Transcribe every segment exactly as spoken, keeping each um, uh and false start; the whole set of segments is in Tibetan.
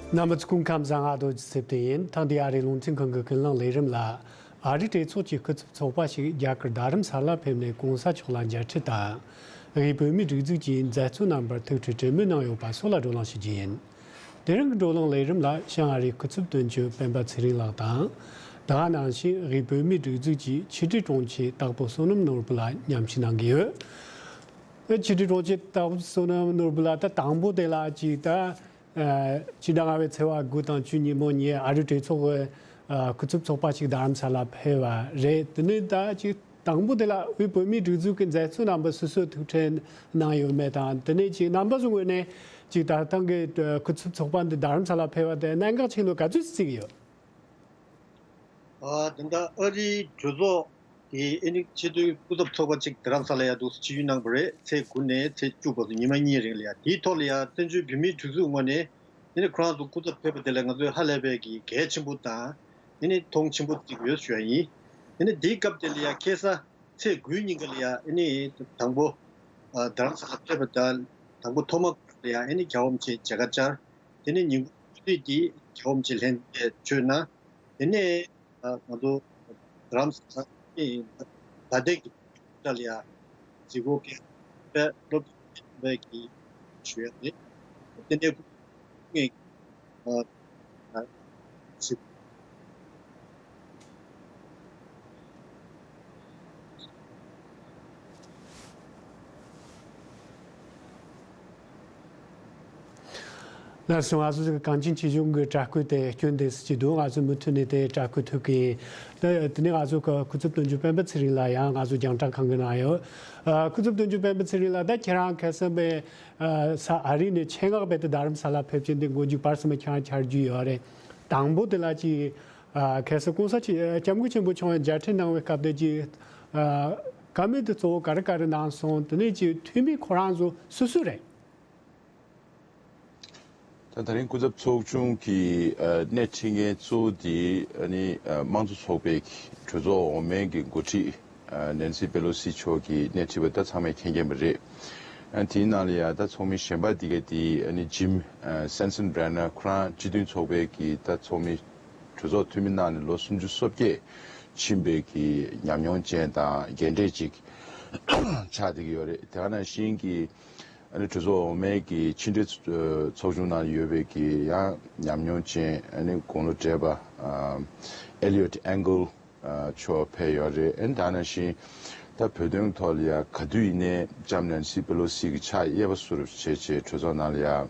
རྣམ་པ་ཚོ་སྐུ་ཁམས་བཟང་། ཨ་རྡོ་རྗེ་ཚེ་བརྟན་ཡིན། ཐེངས་འདིའི་ཨ་རིའི་རླུང་འཕྲིན་ཁང་གི་ཀུན་གླེང་ལས་རིམ་ལ། ཨ་རིའི་གྲོས་ཚོགས་ཀྱི་སྐུ་ཚབ་ཚོགས་པ་ཞིག་རྒྱ་གར་རྡ་རམ་ས་ལ་ཕེབས་ནས་གོང་ས་མཆོག་ལ་མཇལ་འཕྲད་དང་། དབུས་བོད་མིའི་སྒྲིག་འཛུགས་ཀྱི་མཛད་གཙོ་རྣམ་པར་ཐུགས་ཁྲལ་གྲོས་མོལ་གནང་ཡོད་པ་སོགས་ལ་བགྲོ་གླེང་ཞུ་རྒྱུ་ཡིན། དེ་རིང་གི་བགྲོ་གླེང་ལས་རིམ་ལ་བྱང་ཨ་རིའི་སྐུ་ཚབ་དོན་གཅོད་སྤེན་པ་ཚེ་རིང་ལགས་དང་། ད་ག་ནང་བཞིན་དབུས་བོད་མིའི་སྒྲིག་འཛུགས་ཀྱི་ཕྱི་དྲིལ་དྲུང་ཆེ་སྟག་ཕུ་བསོད་ནམས་ནོར་བུ་ལགས་མཉམ་ཞུགས་གནང་གི་ཡོད། ཕྱི་དྲིལ་དྲུང་ཆེ་སྟག་ཕུ་བསོད་ནམས་ནོར་བུ་ལགས། ད་དང་པོ་དེ་ལ་ཅིག་ད། ཨ། ཕྱི་ཟླ་ལྔ་པའི་ཚེས་པ་དགུ་དང་བཅུ་ཉིན་མོ་གཉིས་ཨ་རིའི་གྲོས་ཚོགས་ཀྱི་ཨ་སྐུ་ཚབ་ཚོགས་པ་ཞིག་རྡ་རམ་ས་ལ་ཕེབས་པ་རེད། དེ་ནས་ད་ཅིག་དང་པོ་དེ་ལ་དབུས་བོད་མིའི་སྒྲིག་འཛུགས་ཀྱི་མཛད་གཙོ་རྣམ་པ་སོ་སོས་ཐུགས་ཁྲལ་གནང་ཡོད་མེད་དང་། དེ་ནས་ཅིག་རྣམ་པ་ཚོའི་ངོས་ནས་ཅིག་ད་ཐེངས་ཀྱི་ཨ་སྐུ་ཚབ་ཚོགས་པ་འདི་རྡ་རམ་ས་ལ་ཕེབས་པ་དེ་གནད་འགག་ཆེ་ལོས་ག་ཚོད་བརྩི་གི་ཡོད། ཨ། ད་ལྟ་ཨ་རིའི་གྲོས་ཚོགས་དེ་ཨ་ནི་ཆེས་མཐོའི་སྐུ་ཚབ་ཚོགས་པ་གཅིག་རྡ་རམ་ས་ལ་ཡ་འདུག་སེ་ཆིབས་བསྒྱུར་གནང་བ་རེད། ཚེས་དགུ་ནས་ཚེས་བཅུ་བར་དུ་ཉི་མ་གཉིས་རིང་ལ་ཡ། དེའི་ཐོག་ལ་ཡ་བཙན་བྱོལ་བོད་མིའི་སྒྲིག་འཛུགས་ངོས་ནས་ཨ་ནི་ཁོ་རང་ཚོ་སྐུ་ཚབ་ཕེབས་པ་དེ་ལ་ང་ཚོས་ཧ་ལས་པའི་གི་གལ་ཆེན་པོ་དང་། ཨ་ནི་མཐོང་ཆེན་པོ་བརྩི་གི་ཡོད་ཞུ་ཡ་ཡིན། ཨ་ནི་དེའི་སྐབས་དེ་ལ་ཡ་ཁ་སང་ཚེས་དགུའི་ཉིན་ཀ་ལ་ཡ་ཨ་ནི་དང་པོ་ཨ་རྡ་རམ་ས་ལ་ཕེབས་པ་དང་། དང་པོ་ཐོག་མ་ལ་ཡ་ཨ་ནི་རྒྱལ་བ་རིན་པོ་ཆེ་མཇལ་ཁ་བཅར། དེ་ནས་ཉིན་གུང་བདུད་འདུལ་དེ་རྒྱལ་བ་རིན་པོ་ཆེ་ལྷན་རྒྱས་མཆོད་གནང་། དེ་ནས་ཨ་ང་ཚོ་རྡ་རམ་ས་ལ་ད་ལྟའི་གི་ལ་ཡ་གཟིགས་སྐོར་སྐད་སློབ་སྦྱོང་བྱེད་པའི་གི་ཞུ་ཡ་རེད། དེ་ནས་ངས་ཨ་ཨ་གཟིགས། ལགས་སོ། ང་ཚོ་གངས་ཅན་སྐྱིད་གཤོངས་ཀྱི་དྲ་སྐུད་དེ་སྐྱོན་འདེབས་སུ་ཅིག་འདུག་ང་ཚོ་མུ་མཐུད་ནས་དེ་དྲ་སྐུད་ཐུག་གི་ཡིན། དེ་དེ་ནས་ང་ཚོ་སྐུ་ཚབ་དོན་གཅོད་སྤེན་པ་ཚེ་རིང་ལགས་ཡང་ང་ཚོ་རྒྱང་བསྒྲགས་ཁང་གི་ནང་ཡོད། ཨ། སྐུ་ཚབ་དོན་གཅོད་སྤེན་པ་ཚེ་རིང་ལགས། ད་ཁྱེད་རང་ཁ་སང་པའི་ཨ་ས་ཨ་རི་ནས་ཆེད་མངགས་རྦད་དེ་རྡ་རམ་ས་ལ་ཕེབས་ཀྱིན་འདི་མགོ་མཇུག་བར་གསུམ་པ་ཁྱེད་རང་བཅར་རྒྱུ་ཡོད་རེད། དང་པོ་དེ་ལ་ཅིག་ཨ་ཁ་སང་གོང་ས་ཆེ་སྐྱབས་མགོན་ཆེན་པོ་མཆོག་ཡང་མཇལ་འཕྲད་གནང་བའི་སྐབས་དེ་ཅིག་ཨ་བཀའ་མོལ་དེ་གཙོ་བོ་ག་རེ་ག་རེ་གནང་སོང་། དེ་ནས་ཅིག་འཐུས་མི་ཁོ་རང་ཚོ་སུ་སུ་རེད། ད་ད་རིང་སྐུ་ཚབ་ཚོགས་ཆུང་གི་ཨ་སྣེ་ཁྲིད་མཁན་གཙོ་བོ་དེ་ཨ་ནི་ཨ་དམངས་གཙོ་ཚོགས་པའི་གྲོས་ཚོགས་འོག་མའི་གི་འགོ་ཁྲིད་ཨ་ནན་སི་པེ་ལོ་སི་མཆོག་གིས་སྣེ་ཁྲིད་པ་ད་ཚང་མས་མཁྱེན་མཁྱེན་པ་རེད། ཨ་དེའི་ནང་ལ་ཡ་ད་ཚོགས་མི་གཞན་པ་དེ་ག་དེ་ཨ་ནི་ཇིམ་ཨ་སེན་སན་བྷེ་རན་ནར། ཁོ་རང་སྤྱི་མཐུན་ཚོགས་པའི་གི་ད་ཚོགས་མི་གྲོས་ཚོགས་འཐུས་མི་གནང་ནས་ལོ་སུམ་ཅུ་སོ་བརྒྱད་ཕྱིན་པའི་གི་ཉམས་མྱོང་ཅན་དང་རྒན་གྲས་ཅིག་ཆགས་བསྡད་ཀྱི་ཡོད་རེད། དེ་ག་ནང་བཞིན་གྱི་ཨ་ནི་གྲོས་ཚོགས་འོག་མའི་གི་ཕྱི་འབྲེལ་ཚོགས་ཆུང་ནང་ཡོད་པའི་གི་ཡང་ཉམས་མྱོང་ཅན་ཨ་ནི་དགུང་ལོ་བགྲེས་པ་ཨ་ཨེ་ལི་ཡོད་ཨེང་གལ་ཨ་མཆོག་ཕེབས་ཡོད་རེད། ཨ་ནི་ད་ནང་བཞིན་ད་བོད་དོན་ཐོག་ལ་ཡ་ག་དུས་ཡིན་ནའི་ལྕམ་ནན་སི་པེ་ལོ་སི་གི་ཕྱག་གཡས་པ་བཟོ་འདྲ་བྱས་བྱས་གྲོས་ཚོགས་ནང་ལ་ཡ་ཨ་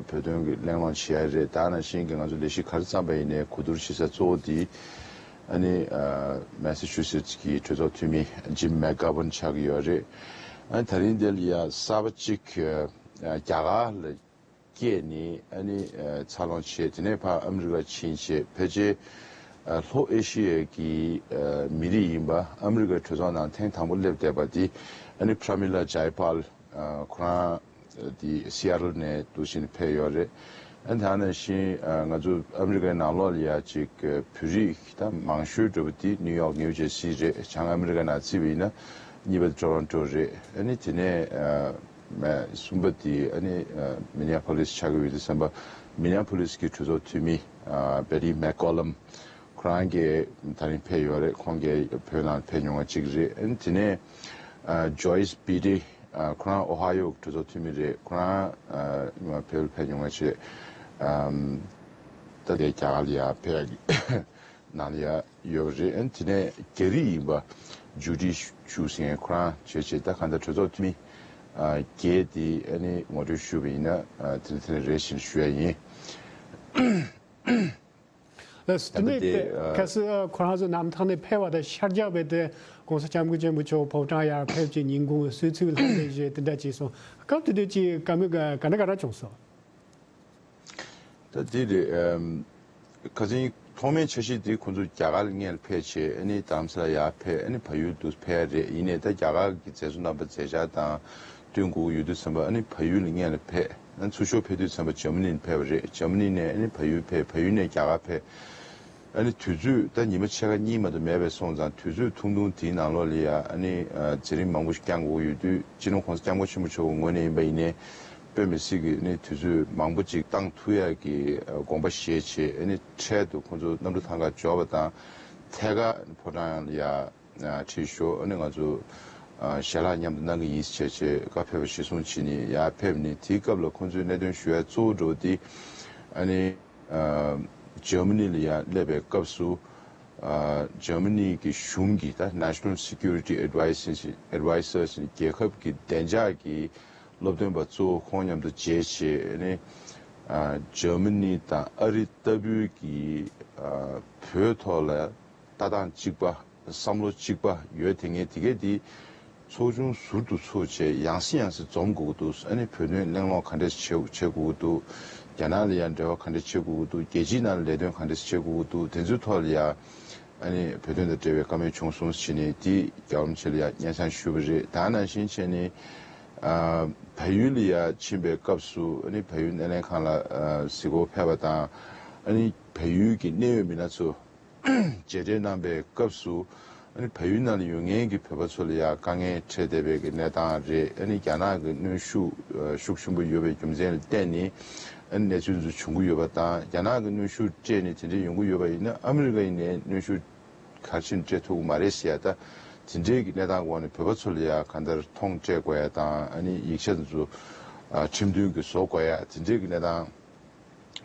བོད་དོན་གྱི་གླེང་སློང་བྱེད་ཡ་རེད། ད་ནང་བཞིན་གྱི་ང་ཚོ་ལས་གཞི་ག་རེ་བརྩམས་པ་ཡིན་ནའི་གོ་བསྡུར་བྱེད་ས་གཙོ་བོ་དེ་ཨ་ནི་ཨ་མེ་སི་ཆུ་སེ་ཊི་གི་གྲོས་ཚོགས་འཐུས་མི་ཇིམ་མེག་གྷ་བྷན་ཆགས་ཀྱི་ཡོད་རེད། ཨ་ནི་ད་རིང་འདི་ལ་ཡ་གསར་པ་གཅིག་ཨ་རྒྱ་གར་ལ་སྐྱེས་ནས་ཨ་ནི་ཨ་འཚར་ལོངས་བྱས། དེ་ནས་ཕར་ཨ་མི་རི་ཀ་ཕྱིན་བྱས་ཕལ་ཆེར་ཨ་ལྷོ་ཨེ་ཤི་ཡའི་གི་ཨ་མི་རིགས་ཡིན་པ་ཨ་མི་རི་ཀའི་གྲོས་ཚོགས་ནང་ཐེངས་དང་པོ་སླེབས་བསྡད་པ་དེ་ཨ་ནི་པྲ་མི་ལ་ཇའི་པཱལ། ཨ་ཁོ་རང་དེ་སི་ཨེ་ཊལ་ནས་འདུག་སེ་ཕེབས་ཡོད་རེད། ཨ་ནི་ད་ནང་བཞིན་ཨ་ང་ཚོ་ཨ་མི་རི་ཀའི་ནང་ལོགས་ལ་ཡ་ཅིག་བོད་རིགས་ད་མང་ཤོས་འདྲ་པོ་དེ་ནིའུ་ཡོག་ནིའུ་ཇར་སི་རེད། བྱང་ཨ་མི་རི་ཀ་ནང་བརྩིས་པ་ཡིན་ན་གཉིས་པ་ཊོ་རོན་ཊོ་རེད། ཨ་ནི་དེ་ནས་ཨ་མ་གསུམ་པ་དེ་ཨ་ནི་ཨ་མི་ནི་ཡ་ཕོ་ལིས་ཆགས་ཀྱི་ཡོད་དུས་ཙམ་པ་མི་ནི་ཡ་ཕོ་ལིས་ཀྱི་གྲོས་ཚོགས་འཐུས་མི་ཨ་བེ་ཊི་མེག་ཀོ་ལམ། ཁོ་རང་གིས་ད་རིང་ཕེབས་ཡོད་རེད། ཁོང་གིས་བོད་ནང་ཕེབས་མྱོང་བ་གཅིག་རེད། ཨ་ནི་དེ་ནས་ཨ་ཇོ་ཡིས་བྷི་ཏི། ཨ་ཁོ་རང་ཨོ་ཧ་ཡོ་གྲོས་ཚོགས་འཐུས་མི་རེད། ཁོ་རང་ཨ་ཉི་མ་བོད་ལ་ཕེབས་མྱོང་བ་ཅིག་རེད། ཨམ་ད་ལྟའི་རྒྱ་གར་ལ་ཡ་ཕེབས་ནང་ལ་ཡ་ཡོད་རེད། ཨ་ནི་དེ་ནས་རྒྱ་རིགས་ཡིན་པ་ཇུ་ཌི་ཆུ་ཟེར་མཁན་ཁོ་རང་བྱས་བྱས་ད་གང་ལྟར་གྲོས་ཚོགས་འཐུས་མི་ཨ་བརྒྱད་དེ་ཨ་ནི་ངོ་སྤྲོད་ཞུས་པ་ཡིན་ན་ཨ་དེ་ནས་དེ་ནས་རེད་ཞེས་ཞུ་ཡ་ཡིན། ལགས་སོ། དེ་ནས་ད་ལྟ་དེ་ཨ་གལ་སྲིད་ཨ་ཁོ་རང་ཚོ་གནམ་ཐང་ནས་ཕེབས་པ་དང་ཤར་རྒྱག་པའི་དེ་༸གོང་ས་༸སྐྱབས་མགོན་ཆེན་པོ་མཆོག་ཕོ་བྲང་ཡར་ཕེབས་ཀྱི་ཉིན་གུང་གསོལ་ཚིགས་ལྷུར་ལེན་བཞེས་དེ་འདྲ་བྱས་སོང་། སྐབས་དེ་དུས་ཀྱི་བཀའ་མོལ་ག་ག་འདྲ་ག་འདྲ་བྱུང་སོང་། ད་དེ་རེད། ཨམ་ཁ་སང་ཐོག་མའི་འཆར་གཞི་དེ་ཁོང་ཚོ་རྒྱ་གར་ལ་སྔོན་ལ་ཕེབས་བྱས་ཨ་ནི་རྡ་རམ་ས་ལ་ཡར་ཕེབས། ཨ་ནི་བལ་ཡུལ་དུ་ཕེབས་རེད། ཡིན་ནའི་ད་རྒྱ་གར་གྱི་མཛད་གཙོ་རྣམ་པ་མཛད་འཆར་དང་བསྟུན་དགོས་ཀྱི་ཡོད་དུས་ཙམ་པ་ཨ་ནི་བལ་ཡུལ་ལ་སྔོན་ལ་ཕེབས། ཨ་ནི་ཚུར་ཤོག་ཕེབས་དུས་ཙམ་པ་འཇར་མ་ནི་ལ་ཕེབས་པ་རེད། འཇར་མ་ནི་ནས་ཨ་ནི་བལ་ཡུལ་ཕེབས། བལ་ཡུལ་ནས་རྒྱ་གར་ཕེབས། ཨ་ནི་དུས་ཚོད་ད་ཉི་མ་ཕྱེད་ཀ་གཉིས་མ་གཏོགས་མེད་པས་སོང་ཙང་དུས་ཚོད་ཐུང་ཐུང་དེའི་ནང་ལོགས་ལ་ཡ་ཨ་ནི་ཨ་མཛད་རིམ་མང་པོ་ཞིག་བསྐྱང་དགོས་ཀྱི་ཡོད་དུས་སྤྱི་ནོར་༸གོང་ས་༸སྐྱབས་མགོན་ཆེན་པོ་མཆོག་གི་ངོས་ནས་ཡིན་པ་ཡིན་ནའི་ དཔེ་མི་སྲིད་ཀྱི་ནི་དུས་ཚོད་མང་པོ་ཅིག་བཏང་ཐུབ་ཡག་གི་དགོངས་པ་བཞེས་བྱས། ཨ་ནི་འཕྲལ་དུ་ཁོང་ཚོ་གནམ་གྲུ་ཐང་ག་འབྱོར་བ་དང་ཐད་ཀར་ཕོ་བྲང་ལ་ཡ་ཁྲིད་ཤོག་ཨ་ནི་ང་ཚོ་ཞལ་ལག་མཉམ་དུ་གནང་གི་ཡིན་ཟེར་བྱས་བཀའ་ཕེབས་པ་གཞིར་བཟུང་བྱས་ནས་ཡར་ཕེབས་ནས། དེའི་སྐབས་ལ་ཁོང་ཚོས་གནད་དོན་ཞུ་ཡ་གཙོ་བོ་འདྲ་བོ་དེ་ཨ་ནི་འཇར་མ་ནི་ལ་ཡ་སླེབས་པའི་སྐབས་སུ། ཨ། འཇར་མ་ནི་གི་གཞུང་གི་ད་National Security Advice Advisors རྒྱལ་ཁབ་ཀྱི་བདེ་འཇགས་ཀྱི་སློབ་སྟོན་པ་གཙོ་བོ་ཁོང་མཉམ་དུ་མཇལ་བྱས་ནས། ཨ། འཇར་མ་ནི་དང་ཨ་རི་ལྟ་བུའི་གི། ཨ། བོད་ཐོག་ལ་ལྟ་སྟངས་གཅིག་པ། བསམ་བློ་གཅིག་པ་ཡོད་དེ། ངས་དེ་གས་དེ་ཚོགས་ཆུང་ཟུར་དུ་ཚུགས་བྱས་ཡང་སེ་ཡང་སེ་འཛོམས་དགོས་ཀྱི་འདུག་ཨ་ནི་བོད་དོན་གླེང་སློང་ག་འདྲས་བྱེད་བྱེད་དགོས་ཀྱི་འདུག་རྒྱ་ནག་ལ་ཡང་འབྲེལ་བ་ག་འདྲས་བྱེད་དགོས་ཀྱི་འདུག་རྒྱལ་སྤྱིའི་ནང་ལ་ལས་དོན་ག་འདྲས་བྱེད་དགོས་ཀྱི་འདུག་དེ་ཚོའི་ཐོག་ལ་ཡང་ཨ་ནི་བོད་དོན་དང་འབྲེལ་བའི་བཀའ་མོལ་བྱུང་སོང་ཟེར་ནས་དེ་རྒྱལ་བ་རིན་པོ་ཆེ་ལ་ཡང་སྙན་སེང་ཞུས་པ་རེད། ད་ནང་བཞིན་བྱས་ནས། ཨ། བལ་ཡུལ་ལ་ཡང་ཕྱིན་པའི་སྐབས་སུ། ཨ་ནི་བལ་ཡུལ་སྣེ་ལེན་ཁང་ལ། ཨ། གཟིགས་སྐོར་ཕེབས་པ་དང་། ཨ་ནི་བལ་ཡུལ་གྱི་གནད་ཡོད་མི་སྣ་ཚོ་མཇལ་འཕྲད་གནང་པའི་སྐབས་སུ། ཨ་ནི་བལ་ཡུལ་ནང་ལ་ཡོད་མཁན་གྱི་བོད་པ་ཚོ་ལ་ཡང་དཀའ་ངལ་འཕྲད་བསྡད་པའི་གི་གནས་སྟངས་རེད། ཨ་ནི་རྒྱ་ནག་གི་གནོན་ཤུགས་ཤུགས་ཆེན་པོ་ཡོད་པའི་རྒྱུ་མཚན་ལ་བརྟེན་ནས། ཨ་ནི་གནས་ཚུལ་འདི་ཚོ་བྱུང་གི་ཡོད་པ་དང་། རྒྱ་ནག་གི་གནོན་ཤུགས་སྤྲད་ནས་དེ་འདྲ་ཡོང་གི་ཡོད་པ་ཡིན་ན། ཨ་མི་རི་ཀ་ཡིན་ནའི་གནོན་ཤུགས་གལ་ཆེན་སྤྲད་ཐུབ་ཀྱི་མ་རེད་ཟེར་ཡ། ད་དེ་འདྲའི་གི་གནས་སྟངས་འོག་ནས་བོད་པ་ཚོ་ལ་ཡང་གང་ལྟར་མཐོང་སྤྲད་དགོས་ཡ་དང་། ཨ་ནི་ཡིག་ཆ་དེ་ཚོ་ཁྲིམས་མཐུན་གྱི་བཟོ་དགོས་ཡ། དེ་འདྲའི་གི་གནས་སྟངས་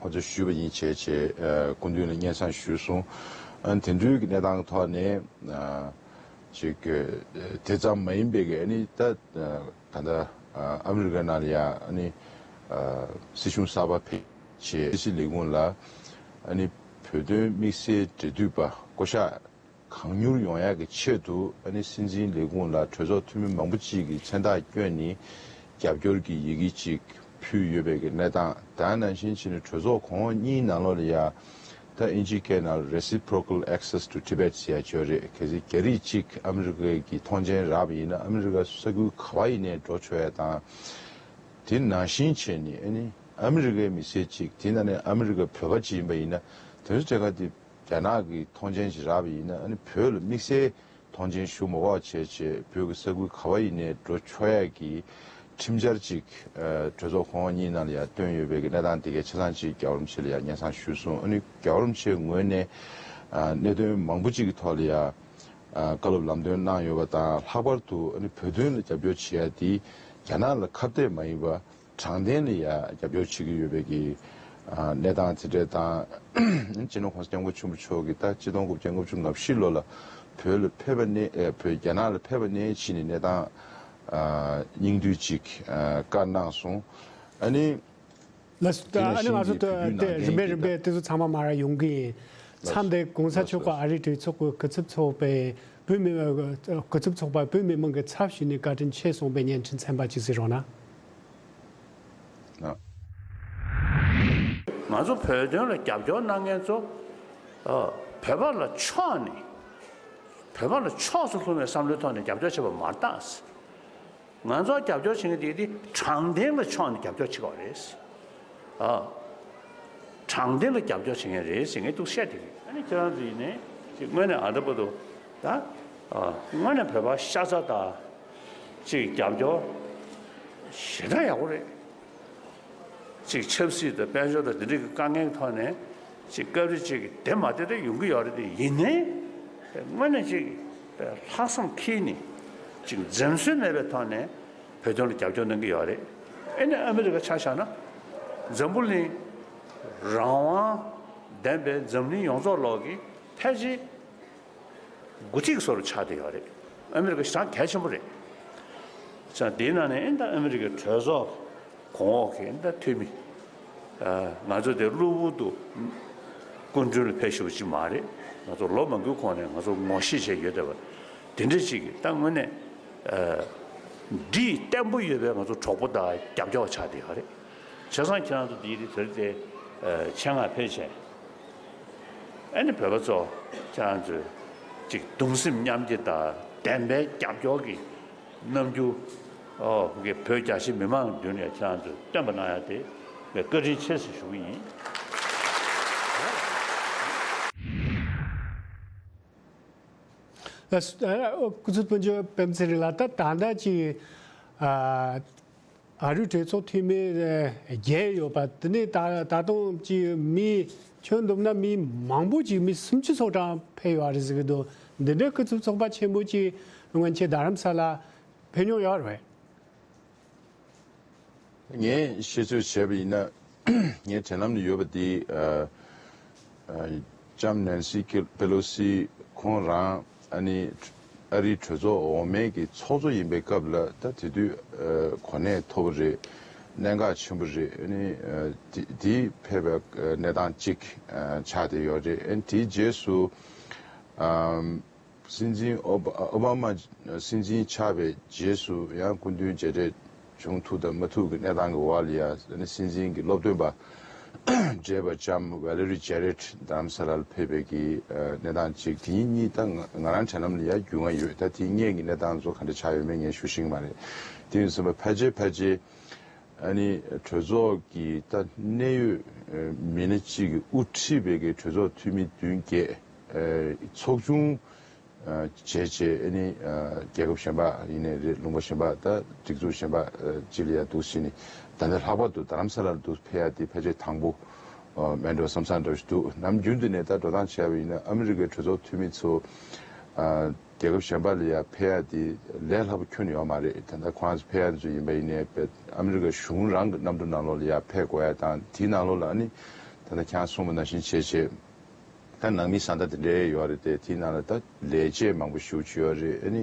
ཁོ་ཚོས་ཞུས་པ་ཡིན་བྱས་བྱས། ཨ། སྐུ་མདུན་ལ་སྙན་སེང་ཞུས་སོང་། ཨ་ནི་དེ་འདྲའི་གི་གནས་སྟངས་ཀྱི་ཐོག་ནས། ཨ། ཅིག་དེ་ཙམ་མ་ཡིན་པའི་གི། ཨ་ནི་ད་ད་ལྟ་ཨ་མི་རི་ཀ་ནང་ལ་ཡ། ཨ་ནི་ཨ་སྲིད་གཞུང་གསར་པ་ཕེབས་བྱས། ཕྱི་སྲིད་ལས་ཁུངས་ལ་ཨ་ནི་བོད་དོན་དམིགས་བསལ་འབྲེལ་མཐུད་པ་བསྐོ་གཞག་གང་མྱུར་ཡོང་ཡག་གི་ཆེད་དུ། ཨ་ནི་སྲིད་འཛིན་ལས་ཁུངས་ལ་གྲོས་ཚོགས་འཐུས་མི་མང་པོ་ཅིག་གིས་མཚན་རྟགས་བསྐྱོན་ནས་རྒྱབ་སྐྱོར་གྱི་ཡི་གེ་ཅིག་ཕུལ་ཡོད་པའི་གི་གནས་སྟངས། ད་ནང་བཞིན་བྱས་ནས་གྲོས་ཚོགས་གོང་འོག་གཉིས་ནང་ལོགས་ལ་ཡ། ད་ཨིན་ཇིའི་སྐད་ནང་Reciprocal Access to Tibet ཟེར་ཡ་ཅིག་ཡོད་རེད། གལ་སྲིད་རྒྱ་རིགས་གཅིག་ཨ་མི་རི་ཀའི་གི་ཐོངས་མཆན་རག་པ་ཡིན་ན། ཨ་མི་རི་ཀ་ས་ཁུལ་ག་པ་ཡིན་ནའི་འགྲོ་ཆོག་ཡ་དང་། དེ་ནང་བཞིན་བྱས་ནས། ཨ་ནི་ཨ་མི་རི་ཀའི་མི་སེར་གཅིག་དེ་ནང་ནས་ཨ་མི་རི་ཀའི་བོད་པ་གཅིག་ཡིན་པ་ཡིན་ན། དེ་ཚོ་གྲས་ཀ་དེ་རྒྱ་ནག་གི་ཐོངས་མཆན་ཞིག་རག་པ་ཡིན་ན། ཨ་ནི་བོད་ལ་དམིགས་བསལ་ཐོངས་མཆན་ཞུ་མ་དགོས་བྱས་བྱས། བོད་ཀྱི་ས་ཁུལ་ག་པ་ཡིན་ནའི་འགྲོ་ཆོག་ཡ་གི་ཁྲིམས་འཆར་ཅིག་ཨ་གྲོས་ཚོགས་གོང་འོག་གཉིས་ནང་ལ་ཡ་བཏོན་ཡོད་པའི་གི་གནས་སྟངས་དེ་གའི་ཆ་ཚང་ཅིག་རྒྱལ་བ་རིན་པོ་ཆེ་ལ་ཡ་སྙན་སེང་ཞུས་སོང་། ཨ་ནི་རྒྱལ་བ་རིན་པོ་ཆེའི་ངོས་ནས་ཨ་གནད་དོན་མང་པོ་ཅིག་གི་ཐོག་ལ་ཡ་ཨ་བཀའ་སློབ་ལམ་སྟོན་གནང་ཡོད་པ་དང་། ལྷག་པར་དུ་ཨ་ནི་བོད་དོན་ལ་རྒྱབ་སྐྱོར་བྱེད་ཡ་དེ་རྒྱ་ནག་ལ་ཁ་གཏད་མ་ཡིན་པ། དྲང་བདེན་ལ་ཡ་རྒྱབ་སྐྱོར་བྱེད་ཀྱི་ཡོད་པའི་གི་ཨ་གནས་སྟངས་དེ་འདྲ་དང་། སྤྱི་ནོར་༸གོང་ས་༸སྐྱབས་མགོན་ཆེན་པོ་མཆོག་གིས་ད་ཆིག་སྟོང་དགུ་བརྒྱ་ལྔ་བཅུ་ང་བཞི་ལོ་ལ་བོད་ལ་ཕེབས་པ་ནས། ཨ་བོད་རྒྱ་ནག་ལ་ཕེབས་པ་ནས་ཕྱིན་ནས་གནས་སྟངས་ཨ་སྙིང་བསྡུས་ཅིག་ཨ་བཀའ་གནང་སོང་། ཨ་ནི་ལགས་སོ། དེ་ནང་ཨ་ནི་ང་བཞིན་ཚོ་གྱི་དེ་བོད་བརྒྱུད་དེ་ནང་བསྟན་རིམ་པས་གྱི་རིམ་པས་དེ་ཚོ་ཚང་མ་མར་ཡོང་གི་ཡིན། ལགས་མཚམས་དེ་༸གོང་ས་མཆོག་གི་ཨ་རིའི་གྲོས་ཚོགས་ཀྱི་སྐུ་ཚབ་ཚོགས་པའི་བོད་མི། སྐུ་ཚབ་ཚོགས་པ་བོད་མི་མང་གི་ཚབ་ཞུས་ནས་བཀའ་དྲིན་ཆེ་གསུངས་པའི་བརྙན་འཕྲིན་ཚན་པ་ཅིག་གཟིགས་རོགས་གནང་། ང་ཚོ་བོད་དོན་ལ་རྒྱབ་སྐྱོར་གནང་མཁན་ཚོ། ཨ། བོད་པ་ལ་ཕྱོགས་ནས། བོད་པ་ལ་ཕྱོགས་སུ་ལྷུང་བའི་བསམ་བློའི་ཐོག་ནས་རྒྱབ་སྐྱོར་བྱེད་པ་མ་རེད་ད། ང་ཚོ་རྒྱབ་སྐྱོར་བྱེད་མཁན་དེ་དེ་དྲང་བདེན་ལ་ཕྱོགས་ནས་རྒྱབ་སྐྱོར་བྱེད་དགོས་རེད། ཨ། དྲང་བདེན་ལ་རྒྱབ་སྐྱོར་བྱེད་མཁན་རེད་ཟེར་ངས་འདུག་བཤད་བསྡད་ཀྱི་ཡོད། ཨ་ནི་ཁྱེད་རང་ཚོ་ཡིན་ནའི་ཅིག་དངོས་གནས་ཨ་འདྲ་པོ་འདུག་ད། ཨ། དངོས་གནས་བོད་པ་ཤ་ཚ་དང་། ཅིག་རྒྱབ་སྐྱོར་ཞེ་དྲག་ཡག་པོ་རེད། ཅིག་ཆབ་སྲིད་དང་དཔལ་འབྱོར་དང་འདི་འདྲའི་གི་དཀའ་ངལ་གྱི་ཐོག་ནས་ཅིག་སྐབས་རེ་ཅིག་བསྡད་མ་བསྡད་དེ་ཡོང་གི་ཡོད་རེད། དེ་ཡིན་ནའི་དངོས་གནས་ཅིག་ལྷག་བསམ་འཁྱེར་ནས་ཅིག་འཛེམ་ཟོན་མེད་པའི་ཐོག་ནས་བོད་དོན་ལ་རྒྱབ་སྐྱོར་གནང་གི་ཡོད་རེད། ཨེ་ནི་ཨ་མི་རི་ཀ་ཆ་བཞག་ན་འཛམ་བུ་གླིང་རང་དབང་ལྡན་པའི་འཛམ་གླིང་ཡོངས་རྫོགས་ལོག་གི་ཕལ་ཆེར་འགོ་ཁྲིད་བཟོ་འདྲ་ཆགས་བསྡད་ཡོད་རེད། ཨ་མི་རི་ཀ་ཞེ་དྲག་གལ་ཆེན་པོ་རེད། ཙང་དེའི་ནང་ནས་ཨེ་ད་ཨ་མི་རི་ཀའི་གྲོས་ཚོགས་གོང་འོག་གི་ཨེ་ད་འཐུས་མི། ཨ། ང་ཚོ་དེ་གློ་བུར་དུ་སྐུ་མདུན་ལ་ཕེབས་ཞུ་བ་ཅིག་མ་རེད། ང་ཚོ་ལོ་མང་པོའི་གོང་ནས་ང་ཚོ་ངོ་ཤེས་བྱས་ཡོད་བསྡད་པ། དེ་འདྲ་ཅིག་གིས་ད་དངོས་གནས། ཨ། སྒྲིག་བརྟན་པོ་ཡོད་པའི་ང་ཚོ་གྲོགས་པོ་དང་རྒྱབ་སྐྱོར་ཆགས་བསྡད་ཡོད་རེད། བྱས་ཙང་ཁྱེད་རང་ཚོ་འདིའི་དེ་དེ་རིང་དེ་ཨ་ཆེད་མངགས་ཕེབས་བྱས། ཨ་ནི་བོད་པ་ཚོ་ཁྱེད་རང་ཚོས་ཅིག་གདུང་སེམས་མཉམ་སྐྱེད་དང་བདེན་པའི་རྒྱབ་སྐྱོར་གྱི་རྣམ་འགྱུར། ཨོ། གི་བོད་རྒྱ་ཆེ་མི་མང་མདུན་ནས་ཁྱེད་རང་ཚོས་སྟོན་པ་གནང་ཡ་དེ་ངས་བཀའ་དྲིན་ཆེ་ཟེར་ཞུ་གི་ཡིན། ལགས་སོ། ཨ། སྐུ་ཚབ་དཔོན་གཅིག་པད་མ་ཚེ་རིང་ལགས། ད་ད་ལྟ་ཅིག་ཨ། ཨ་རིའི་གྲོས་ཚོགས་འཐུས་མི་བརྒྱད་ཡོད་པ་དེ་ནས་ད་ད་དུང་ཅིག་མི་ཁྱོན་བསྡོམས་ན་མི་མང་པོ་ཅིག་མི་སུམ་ཅུ་སོ་གྲངས་ཕེབས་ཡོད་རེད་ཟེར་གི་འདུག་འདི་འདྲའི་སྐུ་ཚབ་ཚོགས་པ་ཆེན་པོ་ཅིག་སྔོན་ཆད་རྡ་རམ་ས་ལ་ཕེབས་མྱོང་ཡོད་རེད། ངས་ཤེས་ཚོད་བྱས་པ་ཡིན་ན། ངའི་དྲན་ལམ་ལ་ཡོད་པ་འདི། ལྕམ་ནན་སི་པེ་ལོ་སི་ཁོང་རང་ཨ་ནི་ཨ་རིའི་གྲོས་ཚོགས་འོག་མའི་གི་ཚོགས་གཙོ་ཡིན་པའི་སྐབས་ལ་ད་དེ་དུས་གོ་གནས་མཐོ་པོ་རེད། གནད་འགག་ཆེན་པོ་རེད། ཨ་ནི་དེ་དེ་ཕེབས་པའི་གནས་སྟངས་གཅིག་ཆགས་བསྡད་ཡོད་རེད། ཨ་ནི་དེའི་རྗེས་སུ། སྲིད་འཛིན་ཨོ་ཨོ་བྷ་མ་སྲིད་འཛིན་ཆགས་པའི་རྗེས་སུ་ཡང་སྐུ་མདུན་མཇལ་འཕྲད་བྱུང་ཐུབ་དང་མ་ཐུབ་ཀྱི་གནས་སྟངས་ཀྱི་འོག་ལ་ཡང་སྲིད་འཛིན་གྱི་སློབ་སྟོན་པ་བགྲེས་པ་ལྕམ་ཝེ་ལེ་རི་ཇེ་རེད་རྡ་རམ་ས་ལར་ཕེབས་པའི་གི་གནས་སྟངས་གཅིག་དེ་གཉིས་ད་ང་རང་དྲན་ལམ་ལ་ཡང་རྒྱུས་མངའ་ཡོད། ད་དེ་སྔོན་གྱི་གནས་སྟངས་ཚོ་ག་འདྲ་ཆགས་ཡོད་མེད་ངས་ཞུ་ཤེས་ཀྱི་མ་རེད། དེ་ཡིན་ཙང་ཕལ་ཆེར་ཕལ་ཆེར། ཨ་ནི་གྲོས་ཚོགས་ཀྱི་ད་གནད་ཡོད་མི་སྣ་གཅིག་གིས་དབུ་ཁྲིད་པའི་གི་གྲོས་ཚོགས་འཐུས་མི་བདུན་བརྒྱད་ཚོགས་ཆུང་བྱས་བྱས། ཨ་ནི་རྒྱལ་ཁབ་གཞན་པ་ཡིན་ནའི་རེད། ལུང་པ་གཞན་པ་ད་སྒྲིག་འཛུགས་གཞན་པ་ཅིག་ལ་ཡ་འདུག་ཟེར་ནས་ད་ལྟ་ལྷག་པར་དུ་རྡ་རམ་ས་ལར་འདུག་ཕེབས་ཡ་དེ་ཕལ་ཆེར་དང་པོ་མེད་འགྲོ་བསམ་བསམ་འདྲ་ཞིག་འདུག་ནམ་རྒྱུན་དུ་ནས་ད་འགྲོ་སྟངས་བྱས་པ་ཡིན་ན་ཨ་མི་རི་ཀའི་གྲོས་ཚོགས་འཐུས་མི་ཚོ། རྒྱལ་ཁབ་གཞན་པ་ལ་ཡང་ཕེབས་ཡ་དེ་ལས་སླ་པོ་ཁྱོན་ནས་ཡོད་མ་རེད། ད་ལྟ་ཁོ་རང་ཚོ་ཕེབས་ཡ་ཚོ་ཡིན་པ་ཡིན་ནའི་དཔེ་ཨ་མི་རི་ཀ་གཞུང་རང་གི་གནམ་གྲུ་ནང་ལོགས་ལ་ཡང་ཕེབས་དགོས་ཡ་དང་དེའི་ནང་ལོགས་ལ་ཨ་ནི་ད་ལྟ་ཁྱེད་རང་གསུངས་པ་ནང་བཞིན་བྱས་བྱས་ད་ནང་མི་བཟའ་ཟླ་དེ་འདྲའི་ཡོད་རེད་དེ། དེའི་ནང་ལ་ད་ལས་བྱེད་མང་པོ་ཞེ་པོ་ཅིག་ཡོད་རེད། ཨ་ནི་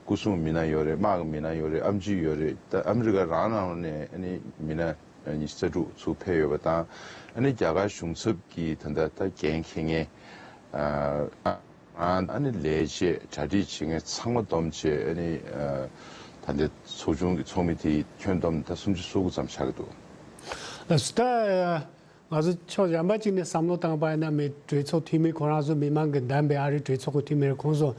སྐུ་སྲུང་མི་སྣ་ཡོད་རེད། དམག་གི་མི་སྣ་ཡོད་རེད། ཨེམ་ཆི་ཡོད་རེད། ད་ཨ་མི་རི་ཀ་རང་ནང་ལོགས་ནས་ཨ་ནི་མི་སྣ་ཉི་ཤུ་རྩ་དྲུག་ཚུར་ཕེབས་ཡོད་པ་དང་། ཨ་ནི་རྒྱ་གར་གཞུང་ཚབ་ཀྱི་ད་ལྟ་ད་འགན་འཁྱེར་མཁན། ཨ་ནི་ལས་བྱེད་གྲ་སྒྲིག་བྱེད་མཁན་ཚང་མ་བསྡོམས་བྱས། ཨ་ནི་ད་ལྟའི་ཚོགས་ཆུང་གི་ཚོགས་མི་དེ་ཁྱོན་བསྡོམས་ད་སུམ་ཅུ་སོ་དགུ་ཙམ་ཆགས་ཀྱི་འདུག་ལགས་སོ། ད་ང་ཚོ་ཕྱོགས་གཞན་པ་གཅིག་ནས་བསམ་བློ་བཏང་པ་ཡིན་ན་མི་གྲོས་ཚོགས་འཐུས་མི་ཁོ་རང་ཚོ་མི་མང་གི་འདེམས་པའི་ཨ་རིའི་གྲོས་ཚོགས་ཀྱི་འཐུས་མི་རེད། ཁོང་ཚོ་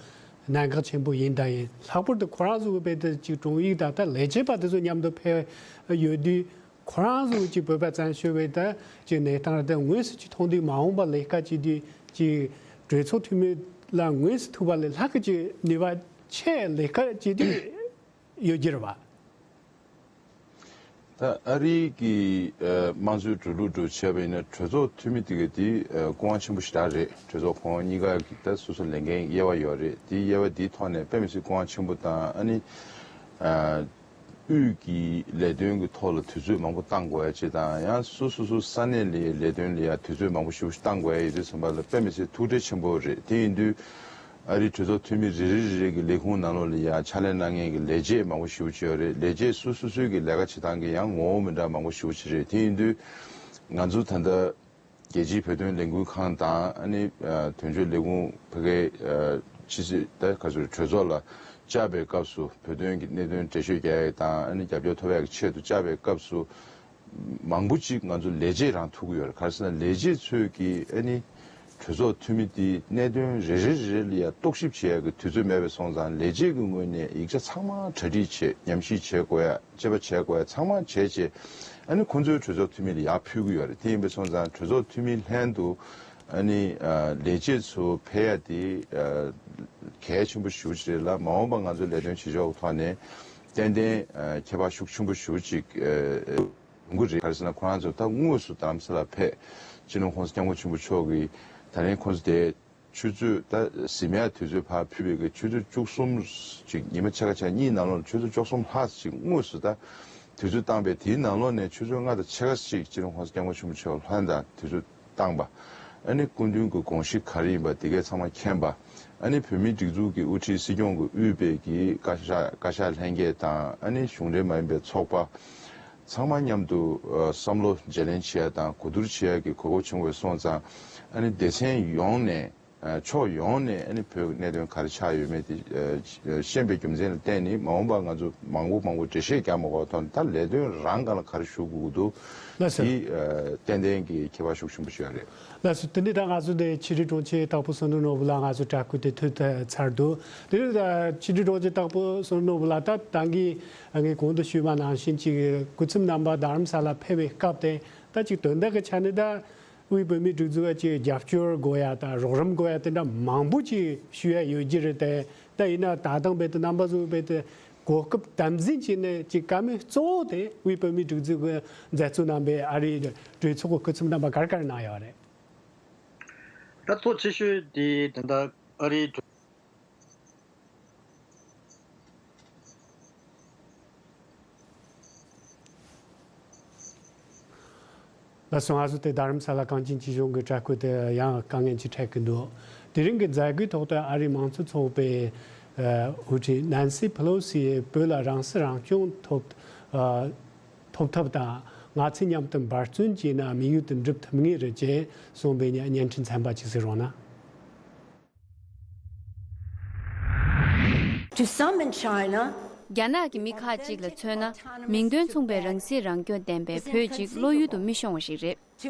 གནད་འགག་ཆེན་པོ་ཡིན་དང་ཡིན། ལྷག་པར་དུ་ཁོ་རང་ཚོ་གི་དཔེ་དེ་གཅིག་དྲུང་ཡིག་དང་ད་ལས་བྱེད་པ་དེ་ཚོ་མཉམ་དུ་ཕེབས་ཡོད་དུས། ཁོ་རང་ཚོ་གཅིག་བོད་པ་བཙན་བྱོལ་བའི་ད་གཅིག་གནས་སྟངས་རེད། ད་དངོས་སུ་གཅིག་མཐོང་དུས་མ་འོངས་པ་ལས་ཀ་བྱེད་དུས་གཅིག་གྲོས་ཚོགས་འཐུས་མི་ལ་དངོས་སུ་ཐུག་པ་ལས་ལྷག་གི་གཅིག་ནུས་པ་ཆེ་ལས་ཀ་བྱེད་དུས་ཡོད་རྒྱུ་རེད་བ། ད་ཨ་རིའི་གི་དམངས་གཙོའི་འགྲོ་ལུགས་འགྲོ་བྱས་པ་ཡིན་ན་གྲོས་ཚོགས་འཐུས་མི་དེ་ག་དེ་སྐུ་དབང་ཆེན་པོ་ཞེ་དྲག་རེད། གྲོས་ཚོགས་ཁོང་གཉིས་ཀ་གི་ད་སོ་སོ་ལས་འགན་དབྱེ་བ་ཡོད་རེད། དེ་དབྱེ་བ་དེའི་ཐོག་ནས་དཔེ་མི་སྲིད་སྐུ་དབང་ཆེན་པོ་དང་། ཨ་ནི། དབུས་ཀྱི་ལས་དོན་གྱི་ཐོག་ལ་དུས་ཚོད་མང་པོ་བཏང་དགོས་ཡ་ཅིག་དང་། ཡང་སོ་སོ་སོ་ས་གནས་ལ་ལས་དོན་ལ་ཡ་དུས་ཚོད་མང་པོ་ཞེ་པོ་ཞིག་བཏང་དགོས་ཡ་ཡོད་དུས་ཙམ་པ་ལ་དཔེ་མི་སྲིད་ཐུགས་ཁྲལ་ཆེན་པོ་རེད། དེ་ཡིན་དུས་ཨ་རིའི་གྲོས་ཚོགས་འཐུས་མི་རེ་རེ་རེ་རེ་གི་ལས་ཁུངས་ནང་ལོགས་ལ་ཡ་ཕྱག་ལས་གནང་མཁན་གྱི་ལས་བྱེད་མང་པོ་ཞེ་པོ་ཅིག་ཡོད་རེད། ལས་བྱེད་སོ་སོ་སོའི་གི་ལས་ཀ་བྱེད་སྟངས་ཀྱི་ཡང་ངོ་བོ་མི་འདྲ་མང་པོ་ཞེ་པོ་ཅིག་རེད། དེ་ཡིན་དུས་ང་ཚོ་ད་ལྟ། རྒྱལ་སྤྱིའི་བོད་དོན་ལས་འགུལ་ཁང་དང་། ཨ་ནི་དོན་གཅོད་ལས་ཁུངས་ཕ་གིའི་ཕྱི་སྲིད་ད་ག་ཚོད་གྲོས་ཚོགས་ལ་བཅར་བའི་སྐབས་སུ་བོད་དོན་གྱི་གནད་དོན་འགྲེལ་བཤད་རྒྱག་ཡ་དང་། ཨ་ནི་རྒྱབ་སྐྱོར་ཐོབ་ཡ་གི་ཆེད་དུ་བཅར་བའི་སྐབས་སུ་མང་པོ་ཅིག་ང་ཚོ་ལས་བྱེད་རང་ཐུག་གི་ཡོད་རེད། ག་རེ་ཟེར་ན་ལས་བྱེད་ཚོས་ཀྱིས་ཨ་ནི་གྲོས་ཚོགས་འཐུས་མི་དེའི་གནད་དོན་རེ་རེ་རེ་རེ་ལ་ཡ་རྟོག་ཞིབ་བྱེད་ཡ་གི་དུས་ཚོད་མེད་པ་སོང་ཙང་། ལས་བྱེད་ཀྱི་ངོས་ནས་ཡིག་ཆ་ཚང་མ་གྲ་སྒྲིག་བྱེད། ཉམས་ཞིབ་བྱེད་དགོས་ཡ། དཔྱད་པ་བྱས་དགོས་ཡ་ཚང་མ་བྱས་རྗེས། ཨ་ནི་ཁོང་ཚོའི་གྲོས་ཚོགས་འཐུས་མི་ལ་ཡར་ཕུལ་གྱི་ཡོད་རེད། དེ་ཡིན་པ་སོང་ཙང་གྲོས་ཚོགས་འཐུས་མི་ལྷན་དུ་ཨ་ནི་ལས་བྱེད་ཚོ་ཕེབས་ཡ་དེ་གལ་ཆེན་པོ་ཞེ་པོ་ཅིག་རེད་ལ། མ་འོངས་པ་ང་ཚོའི་ལས་དོན་བྱེད་ཕྱོགས་ཀྱི་ཐོག་ནས་ཏན་ཏན་ཁྱད་པར་ཤུགས་ཆེན་པོ་ཞེ་པོ་ཅིག་ཡོང་གི་རེད། ག་རེ་ཟེར་ན་ཁོ་རང་ཚོ་ད་དངོས་སུ་རྡ་རམ་ས་ལ་ཕེབས། སྤྱི་ནོར་༸གོང་ས་༸སྐྱབས་མགོན་ཆེན་པོ་མཆོག་གིས་ད་རིང་ཁོང་ཚོ་དེ། ཆུ་ཚོད་ད་གཟིམ་ཡག་དུས་ཚོད་ཕར་ཕུད་པའི་གི་ཆུ་ཚོད་བཅུ་གསུམ་ཅིག་ཉི་མ་ཕྱེད་ཀ་ཕྱེད་ཀ་གཉིས་ནང་ལོགས་ཆུ་ཚོད་བཅུ་གསུམ་ལྷག་ཅིག་དངོས་སུ་ད་དུས་ཚོད་བཏང་པས། དེའི་ནང་ལོགས་ནས་ཆུ་ཚོད་ལྔ་དང་ཕྱེད་ཀ་ཅིག་སྤྱི་ནོར་༸གོང་ས་༸སྐྱབས་མགོན་ཆེན་པོ་མཆོག་ལྷན་དུ་དུས་ཚོད་བཏང་པ། ཨ་ནི་སྐུ་མདུན་གྱི་དགོངས་གཞི་ག་རེ་ཡིན་པ་དེ་གས་ཚང་མ་མཁྱེན་པ། ཨ་ནི་བོད་མིའི་སྒྲིག་འཛུགས་ཀྱི་དབུ་ཁྲིད་སྲིད་སྐྱོང་གིས་དབུས་པའི་གི་བཀའ་ཤག་བཀའ་ཤག་ལྷན་རྒྱས་དང་། ཨ་ནི་གཞུང་འབྲེལ་མ་ཡིན་པའི་ཚོགས་པ་ཚང་མ་མཉམ་དུ་བསམ་བློ་བརྗེ་ལེན་བྱེད་ཡ་དང་གོ་བསྡུར་བྱེད་ཡ་གི་གོ་སྐབས་བྱུང་བ་སོང་ཙང་། ཨ་ནི་སྡེ་ཚན་ཡོངས་ནས། ཕྱོགས་ཡོངས་ནས་ཨ་ནི་བོད་ཀྱི་གནད་དོན་ག་རེ་ཆགས་ཡོད་མེད་དེ་ཤེས་པའི་རྒྱུ་མཚན་ལ་བརྟེན་ནས། མ་འོངས་པར་ང་ཚོ་མང་པོ་མང་པོ་འགྲེལ་བཤད་རྒྱག་མ་དགོས་པའི་ཐོག་ནས་ད་ལས་དོན་རང་སྒང་ལ་ག་རེ་ཞུ་དགོས་ཀྱི་འདུག་ལགས་སོ། དེ་ཏན་ཏན་གྱི་ཁྱད་པར་ཤུགས་ཆེན་པོ་ཞིག་ཡོད་རེད། ལགས་སོ། དེ་ནས་ད་ང་ཚོ་འདི་ཕྱི་དྲིལ་དྲུང་ཆེ་དྭགས་པོ་བསོད་ནམས་ནོར་བུ་ལགས་ང་ཚོ་དྲ་སྐུལ་དེ་ཐོས་ཚར་འདུག་དེ་ནས་ད་ཕྱི་དྲིལ་དྲུང་ཆེ་དྭགས་པོ་བསོད་ནམས་ནོར་བུ་ལགས། ད་ད་གིན་ངས་གོང་དུ་ཞུས་པ་ནང་བཞིན་གྱི་སྐུ་ཚབ་རྣམ་པ་རྡ་རམ་ས་ལ་ཕེབས་པའི་སྐབས་དེ་ད་ཅིག་དོན་དག་གི་ཆ་ནས་ད། དབུས་བོད་མིའི་སྒྲིག་འཛུགས་ཀྱི་རྒྱབ་སྐྱོར་དགོས་ཡ་དང་རོགས་རམ་དགོས་ཡ་དེ་འདྲ་མང་པོ་ཅིག་ཞུ་ཡ་ཡོད་ཀྱི་རེད་དེ། ད་ཡིན་ན་ད་དང་རྦད་དེ་རྣམ་པ་ཚོ་རྦད་དེ་ གོ་སྐབས་དམ་འཛིན་བྱས་ནས་ཅིག་བཀའ་མོལ་གཙོ་བོ་དེ་དབུས་བོད་མིའི་སྒྲིག་འཛུགས་ཀྱི་མཛད་གཙོ་རྣམ་པས་ཨ་རིའི་གྲོས་ཚོགས་ཀྱི་སྐུ་ཚབ་རྣམ་པ་ག་རེ་ག་རེ་གནང་ཡོད་རེད། ད་གཙོ་ཆེ་ཤོས་དེ་ད་ལྟ་ཨ་རིའི་གྲོས། ལགས་སོ། ང་ཚོ་དེ་རྡ་རམ་ས་ལ་གངས་ཅན་སྐྱིད་གཤོངས་ཀྱི་བྲག་བརྐོས་དེ་ཡང་དཀའ་ངལ་ཅིག་འཕྲད་ཀྱི་འདུག་དེ་རིང་གི་མཛད་སྒོའི་ཐོག་ཏུ་ཨ་རིའི་མང་གཙོ་ཚོགས་པའི་ཨ་དབུ་ཁྲིད་ནན་སི་ཕེ་ལོ་སི་ཡིས་བོད་ལ་རང་སྲིད་རང་སྐྱོང་ཐོབ་ཨ་ཐོབ་ཐབས་དང་། ང་ཚོས་མཉམ་དུ་འབད་བརྩོན་བྱས་ན་དམིགས་ཡུལ་དེ་འགྲུབ་ཐུབ་ངེས་རེད་ཅེས་གསུངས་པའི་བརྙན་འཕྲིན་ཚན་པ་ཅིག་གཟིགས་རོགས་གནང་། To some in China, རྒྱ་ནག་གི་མི་ཁག་ཅིག་ལ་མཚོན་ན། མིང་དོན་མཚུངས་པའི་རང་སྲིད་རང་སྐྱོང་ལྡན་པའི་བོད་ཅིག་བློ་ཡུལ་དུ་མི་ཤོང་བ་ཞིག་རེད།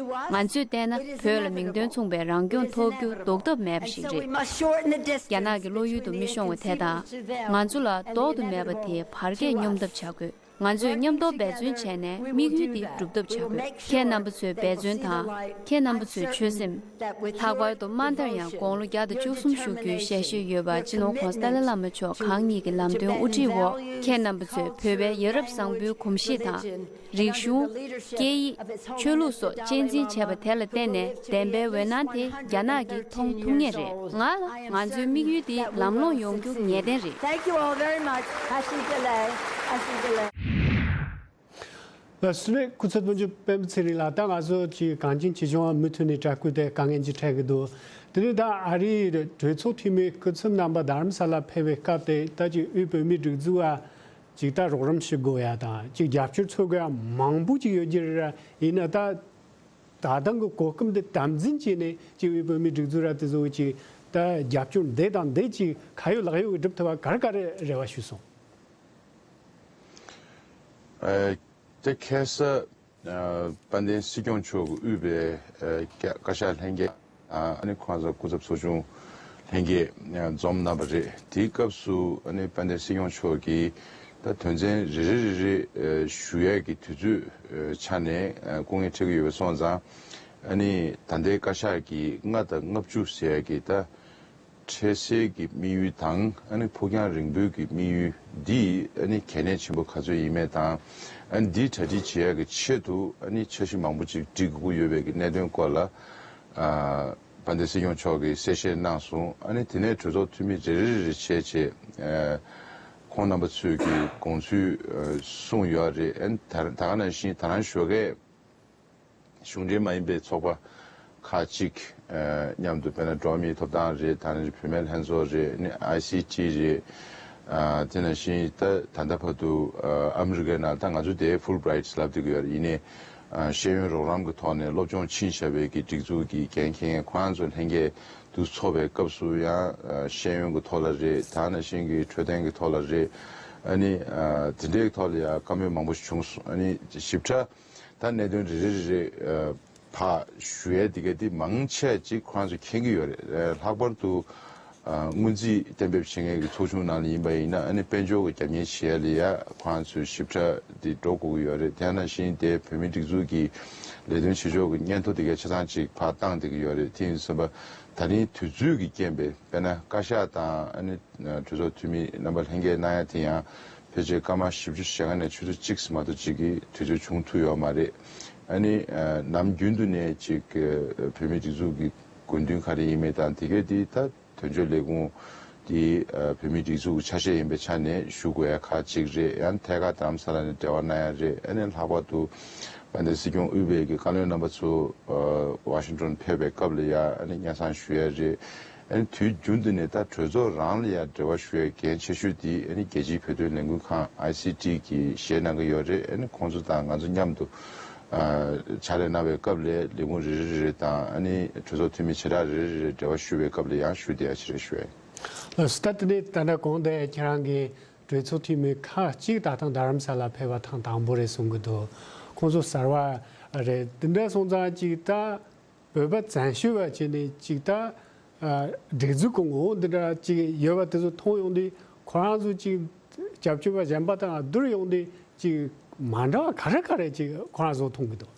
ང་ཚོས་བལྟས་ན་བོད་ལ་མིང་དོན་མཚུངས་པའི་རང་སྐྱོང་ཐོབ་རྒྱུ་ལྡོག་ཐབས་མེད་པ་ཞིག་རེད། རྒྱ་ནག་གི་བློ་ཡུལ་དུ་མི་ཤོང་བ་དེ་དང་། ང་ཚོ་ལ་ལྡོག་ཏུ་མེད་པ་དེ་བར་ཆད་སྙོམས་ཐབས་བྱ་དགོས། ང་ཚོས་མཉམ་དུ་འབད་བརྩོན་བྱས་ནས་དམིགས་ཡུལ་འདི་འགྲུབ་ཐབས་བྱ་དགོས། ཁྱེད་རྣམ་པ་ཚོའི་འབད་བརྩོན་དང་། ཁྱེད་རྣམ་པ་ཚོའི་ཆོད་སེམས། ལྷག་པར་དུ་དམའ་མཐར་ཡང་དགུང་ལོ་བརྒྱ་དང་བཅུ་གསུམ་བཞུགས་རྒྱུའི་ཞལ་བཞེས་ཡོད་པ་སྤྱི་ནོར་༧གོང་ས་ཏཱ་ལའི་བླ་མ་མཆོག་གང་ཉིད་ཀྱི་ལམ་སྟོན་དབུ་ཁྲིད་འོག་ཁྱེད་རྣམ་པ་ཚོས་བོད་པའི་ཡ་རབས་བཟང་པོའི་གོམས་གཤིས་དང་། རིག་གཞུང་། སྐད་ཡིག་ཆོས་ལུགས་སོགས་གཅེས་འཛིན་བྱས་པ་དེ་ལ་བརྟེན་ནས་བདེན་པའི་འོད་སྣང་དེ་རྒྱ་ནག་གིས་མཐོང་ཐུབ་ངེས་རེད། ང་ལ་ང་ཚོའི་དམིགས་ཡུལ་འདི་ལམ་ལྷོང་ཡོང་རྒྱུ་ངེས་གཏན་རེད། Thank you all very much. Hashi delay. Hashi delay. ལགས་སོ། སྐུ་ཚབ་དཔོན་གཅིག་སྤེན་པ་ཚེ་རིང་ལགས། ད་ང་ཚོ་གཅིག་གངས་ཅན་སྐྱིད་གཤོངས་མུ་མཐུད་ནས་བྲག་བརྐོས་དེ་དཀའ་ངལ་ཅིག་འཕྲད་ཀྱི་འདུག་དེ་ནས་ད་ཨ་རིའི་གྲོས་ཚོགས་འཐུས་མིའི་སྐུ་ཚབ་རྣམ་པ་རྡ་རམ་ས་ལ་ཕེབས་པའི་སྐབས་དེ་ད་ཅིག་དབུས་བོད་མིའི་སྒྲིག་འཛུགས་ཨ་ཅིག་ད་རོགས་རམ་ཞུ་དགོས་ཡ་དང་ཅིག་རྒྱབ་སྐྱོར་འཚོལ་དགོས་ཡ་མང་པོ་ཅིག་ཡོད་ཀྱི་རེད། ཡིན་ན་ད་ད་ཐེངས་ཀྱི་གོ་སྐབས་འདི་དམ་འཛིན་བྱས་ནས་ཅིག་དབུས་བོད་མིའི་སྒྲིག་འཛུགས་ར་དེ་ཚོ་ཅིག་ད་རྒྱབ་སྐྱོར་འདི་དང་འདི་ཅིག་ཁ་ཡོད་ལག་ཡོད་ཀྱི་སྒྲུབ་ཐུབ་པ་ག་རེ་ག་རེ་རེ་བ་ཞུས་སོང་། ཨ། དེ་ཁ་སང་ཨ་དཔལ་ལྡན་སྲིད་སྐྱོང་མཆོག་གིས་དབུས་པའི་ཨ་བཀའ་ཤག་ལྷན་རྒྱས་ཨ་ནི་ཁོང་ཚོ་སྐུ་ཚབ་ཚོགས་ཆུང་ལྷན་རྒྱས་ཨ་འཛོམས་གནང་བ་རེད། དེའི་སྐབས་སུ་ཨ་ནི་དཔལ་ལྡན་སྲིད་སྐྱོང་མཆོག་གིས་ད་དོན་ཚན་རེ་རེ་རེ་རེ་ཨ་ཞུ་ཡས་ཀྱི་དུས་ཚོད་ཨ་ཆ་ནས་ཨ་སྐུ་ངལ་འཕྲད་ཀྱི་ཡོད་པ་སོང་ཙང་། ཨ་ནི་ད་ལྟའི་བཀའ་ཤག་གིས་ལྔ་དང་ལྔ་བཅུ་ཟེར་ཡས་ཀྱི་ད། འཕྲལ་སེལ་གྱི་དམིགས་ཡུལ་དང་ཨ་ནི་ཕུགས་རྒྱང་རིང་པོའི་གི་དམིགས་ཡུལ་འདི་ཨ་ནི་གལ་གནད་ཆེན་པོ་ག་ཚོད་ཡིན་མིན་དང་། ཨ་ནི་འདི་གྲ་སྒྲིག་བྱེད་ཡག་གི་ཆེད་དུ་ཨ་ནི་འཆར་གཞི་མང་པོ་ཅིག་སྒྲིག་དགོས་ཀྱི་ཡོད་པའི་གི་གནད་དོན་སྐོར་ལ་ཨ་དཔལ་ལྡན་སྲིད་སྐྱོང་མཆོག་གིས་གསལ་བཤད་གནང་སོང་། ཨ་ནི་དེ་ནས་གྲོས་ཚོགས་འཐུས་མི་རེ་རེ་རེ་རེ་བྱས་བྱས་ཨ་ཁོང་རྣམ་པ་ཚོས་ཀྱི་དགོངས་ཚུལ་ཨ་གསུངས་ཡོད་རེད། ཨ་ནི་ད་ད་ག་ནང་བཞིན་ད་རང་ཞོགས་ཀས། གཞུང་འབྲེལ་མ་ཡིན་པའི་ཚོགས་པ་ཁག་ཅིག་ཨ་མཉམ་དུ། དཔེར་ན་འགྲོ་བ་མིའི་ཐོབ་ཐང་རེད། ད་ནི་བུད་མེད་ལྷན་ཚོགས་རེད། ནི་ཨའི་སི་ཊི་རེད། ཨ་དེ་ནང་བཞིན་ད་ད་ལྟ་བར་དུ་ཨ་ཨ་མི་རི་ཀའི་ནང་ད་ང་ཚོ་དེ་ཧྥུལ་བྷི་རའིཊ་ལབ་བསྡད་ཀྱི་ཡོད་རེད། ཡིན་ནའི་ཨ་ཤེས་ཡོན་རོགས་རམ་གྱི་ཐོག་ནས་སློབ་སྦྱོང་ཕྱིན་བཞག་པའི་གི་སྒྲིག་འཛུགས་ཀྱི་འགན་འཁྱེར་མཁན་ཁོང་ཚོ་ལྷན་རྒྱས་དུ་ཚོགས་པའི་སྐབས་སུ་ཡང་ཨ་ཤེས་ཡོན་གྱི་ཐོག་ལ་རེད། ད་ནང་བཞིན་གྱི་འཕྲོད་བསྟེན་གྱི་ཐོག་ལ་རེད། ཨ་ནི་ཨ་དེ་འདྲའི་ཐོག་ལ་ཡང་བཀའ་མོལ་མང་པོ་བྱུང་སོང་། ཨ་ནི་ཞིབ་ཕྲ། ད་གནད་དོན་རེ་རེ་རེ་རེ་ཨ་ཕར་ཞུ་ཡས་དེ་ག་དེ་མང་ཆེ་ཅིག་ཁོ་རང་ཚོས་མཁྱེན་གྱི་ཡོད་རེད། ཨ་ལྷག་པར་དུ་ཨ་སྔོན་རྩིས་གཏན་འབེབས་བྱེད་མཁན་གྱི་ཚོགས་ཆུང་ནང་ལ་ཡིན་པ་ཡིན་ན། ཨ་ནི་དཔལ་འབྱོར་གྱི་རྒྱབ་གཉེར་བྱེད་ཡས་ལ་ཡ་ཁོ་རང་ཚོས་ཞིབ་ཕྲ་དེ་འགྲོ་དགོས་ཀྱི་ཡོད་རེད། དེ་ནང་བཞིན་དེ་བོད་མིའི་སྒྲིག་འཛུགས་ཀྱི་ལས་དོན་བྱེད་ཕྱོགས་ཀྱི་སྙན་ཐོ་དེ་ག་ཆ་ཚང་ཅིག་ཕར་བཏང་བསྡད་ཀྱི་ཡོད་རེད། དེ་ཡིན་དུས་ཙམ་པ་ད་རིང་དུས་ཚོད་ཀྱི་རྐྱེན་པས། དཔེར་ན་བཀའ་ཤག་དང་ཨ་ནི་གྲོས་ཚོགས་འཐུས་མི་རྣམ་པ་ལྷན་རྒྱས་གནང་ཡ་དེ་ཡང་ཕལ་ཆེར་སྐར་མ་བཞི་བཅུ་ཞེ་ལྔ་ནས་ཆུ་ཚོད་གཅིག་ཙམ་མ་གཏོགས་གཅིག་གི་དུས་ཚོད་བྱུང་ཐུབ་ཡོད་མ་རེད། ཨ་ནི་ནམ་རྒྱུན་དུ་ནས་ཅིག་བོད་མིའི་སྒྲིག་འཛུགས་ཀྱི་དགོས་འདུན་ག་རེ་ཡིན་མིན་དང་དེ་གས་དེ་ད་དོན་གཅོད་ལས་ཁུངས་དེ་བོད་མིའི་སྒྲིག་འཛུགས་ཀྱི་ཆ་ཤས་ཡིན་པའི་ཆ་ནས་ཞུ་དགོས་ཡ་ཁག་ཅིག་རེད། ཡང་ཐད་ཀར་རྡ་རམ་ས་ལ་ནས་འབྲེལ་བ་གནང་ཡ་རེད། ཨ་ནི་ལྷག་པར་དུ་དཔལ་ལྡན་སྲིད་སྐྱོང་དབུས་པའི་གི་བཀའ་བློན་རྣམ་པ་ཚོ་ཝ་ཤིང་ཊོན་ཕེབས་པའི་སྐབས་ལ་ཡ་ཨ་ནི་སྙན་སེང་ཞུ་ཡ་རེད། ཨ་ནི་དུས་རྒྱུན་དུ་ནས་ད་གྲོས་ཚོགས་རང་ལ་ཡ་འབྲེལ་བ་ཞུ་ཡའི་འགན་ཆེ་ཤོས་དེ་ཨ་ནི་རྒྱལ་སྤྱིའི་བོད་དོན་ལས་འགུལ་ཁང་ཨའི་སི་ཊི་གིས་བཞེས་གནང་གི་ཡོད་རེད། ཨ་ནི་ཁོང་ཚོ་དང་ང་ཚོ་མཉམ་དུ་ཨ་ཕྱག་ལས་གནང་བའི་སྐབས་ལ་ལས་ཁུངས་རེ་རེ་རེ་རེ་དང་ཨ་ནི་གྲོས་ཚོགས་འཐུས་མི་བྱེ་བྲག་རེ་རེ་རེ་རེ་འབྲེལ་བ་ཞུ་བའི་སྐབས་ལ་ཡང་ཞུ་བསྡད་ཡ་ཅིག་རེད་ཞུ་ཡ་ཡིན། ལགས་སོ། ད་དེ་ནས་ད་ལྟ་གོང་དེ་ཁྱེད་རང་གིས་གྲོས་ཚོགས་འཐུས་མི་ཁག་ཅིག་ད་ཐེངས་རྡ་རམ་ས་ལ་ཕེབས་པ་ཐེངས་དང་པོ་རེད་གསུང་གི་འདུག་ཁོང་ཚོ་གསར་བ་རེད། དེ་འདྲ་སོང་ཙང་ཅིག་ད། བོད་པ་བཙན་བྱོལ་བ་བྱས་ནས་ཅིག་ད་ཨ་སྒྲིག་འཛུགས་ཀྱི་ངོ་བོ་འདི་འདྲ་ཅིག་ཡོད་པ་དེ་ཚོ་མཐོང་ཡོང་དུས་ཁོ་རང་ཚོ་ཅིག་རྒྱབ་སྐྱོར་བ་གཞན་པ་དང་བསྡུར་ཡོང་དུས་ཅིག་མ་འདྲ་བ་ག་རེ་ག་རེ་ཅིག་ཁོ་རང་ཚོ་མཐོང་གི་འདུག་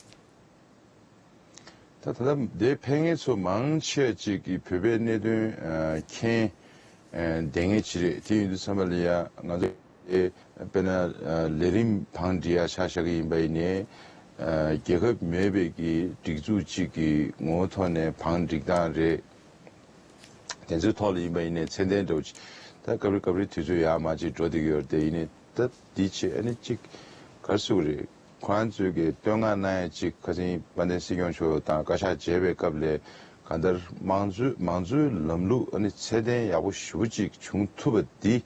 ད་ད་ལྟ་འདིར་ཕེབས་མཁན་ཚོ་མང་ཆེ་ཅིག་གིས་བོད་པའི་གནད་དོན་ཨ་མཁྱེན་ཨ་བསྡད་མཁན་ཅིག་རེད། དེ་ཡིན་དུས་ཙམ་པ་ལ་ཡ་ང་ཚོ་ དེ་དཔེར་ན་ལས་རིམ་བང་སྒྲིག་ཡ་ཆ་བཞག་གི་ཡིན་པ་ཡིན་ནའི། རྒྱལ་ཁབ་མེད་པའི་གི་སྒྲིག་འཛུགས་གཅིག་གི་ངོ་བོ་ཐོག་ནས་བང་སྒྲིག་སྟངས་རེད། དེ་ཚོའི་ཐོག་ལ་ཡིན་པ་ཡིན་ནའི་ཚད་ལྡན་འདྲ་བོ་ཅིག་ད་སྐབས་རེ་སྐབས་རེ་དུས་ཚོད་ཡར་མར་ཅིག་འགྲོ་བསྡད་ཀྱི་ཡོད་རེད་དེ། ཡིན་ནའི་ད་འདི་བྱས་ཨ་ནི་ཅིག་ག་རེ་ཟེར་དགོས་རེད། ཁོ་རང་ཚོས་ཀྱི་བསྟོད་བསྔགས་གནང་ཡ་ཅིག་ཁ་སང་དཔལ་ལྡན་སྲིད་སྐྱོང་མཆོག་དང་བཀའ་ཤག་མཇལ་བའི་སྐབས་ལ་གང་ལྟར་དམངས་གཙོའི་དམངས་གཙོའི་ལམ་ལུགས་ཨ་ནི་ཚད་ལྡན་ཡག་པོ་ཞེ་པོ་ཅིག་བྱུང་ཐུབ་པ་འདི།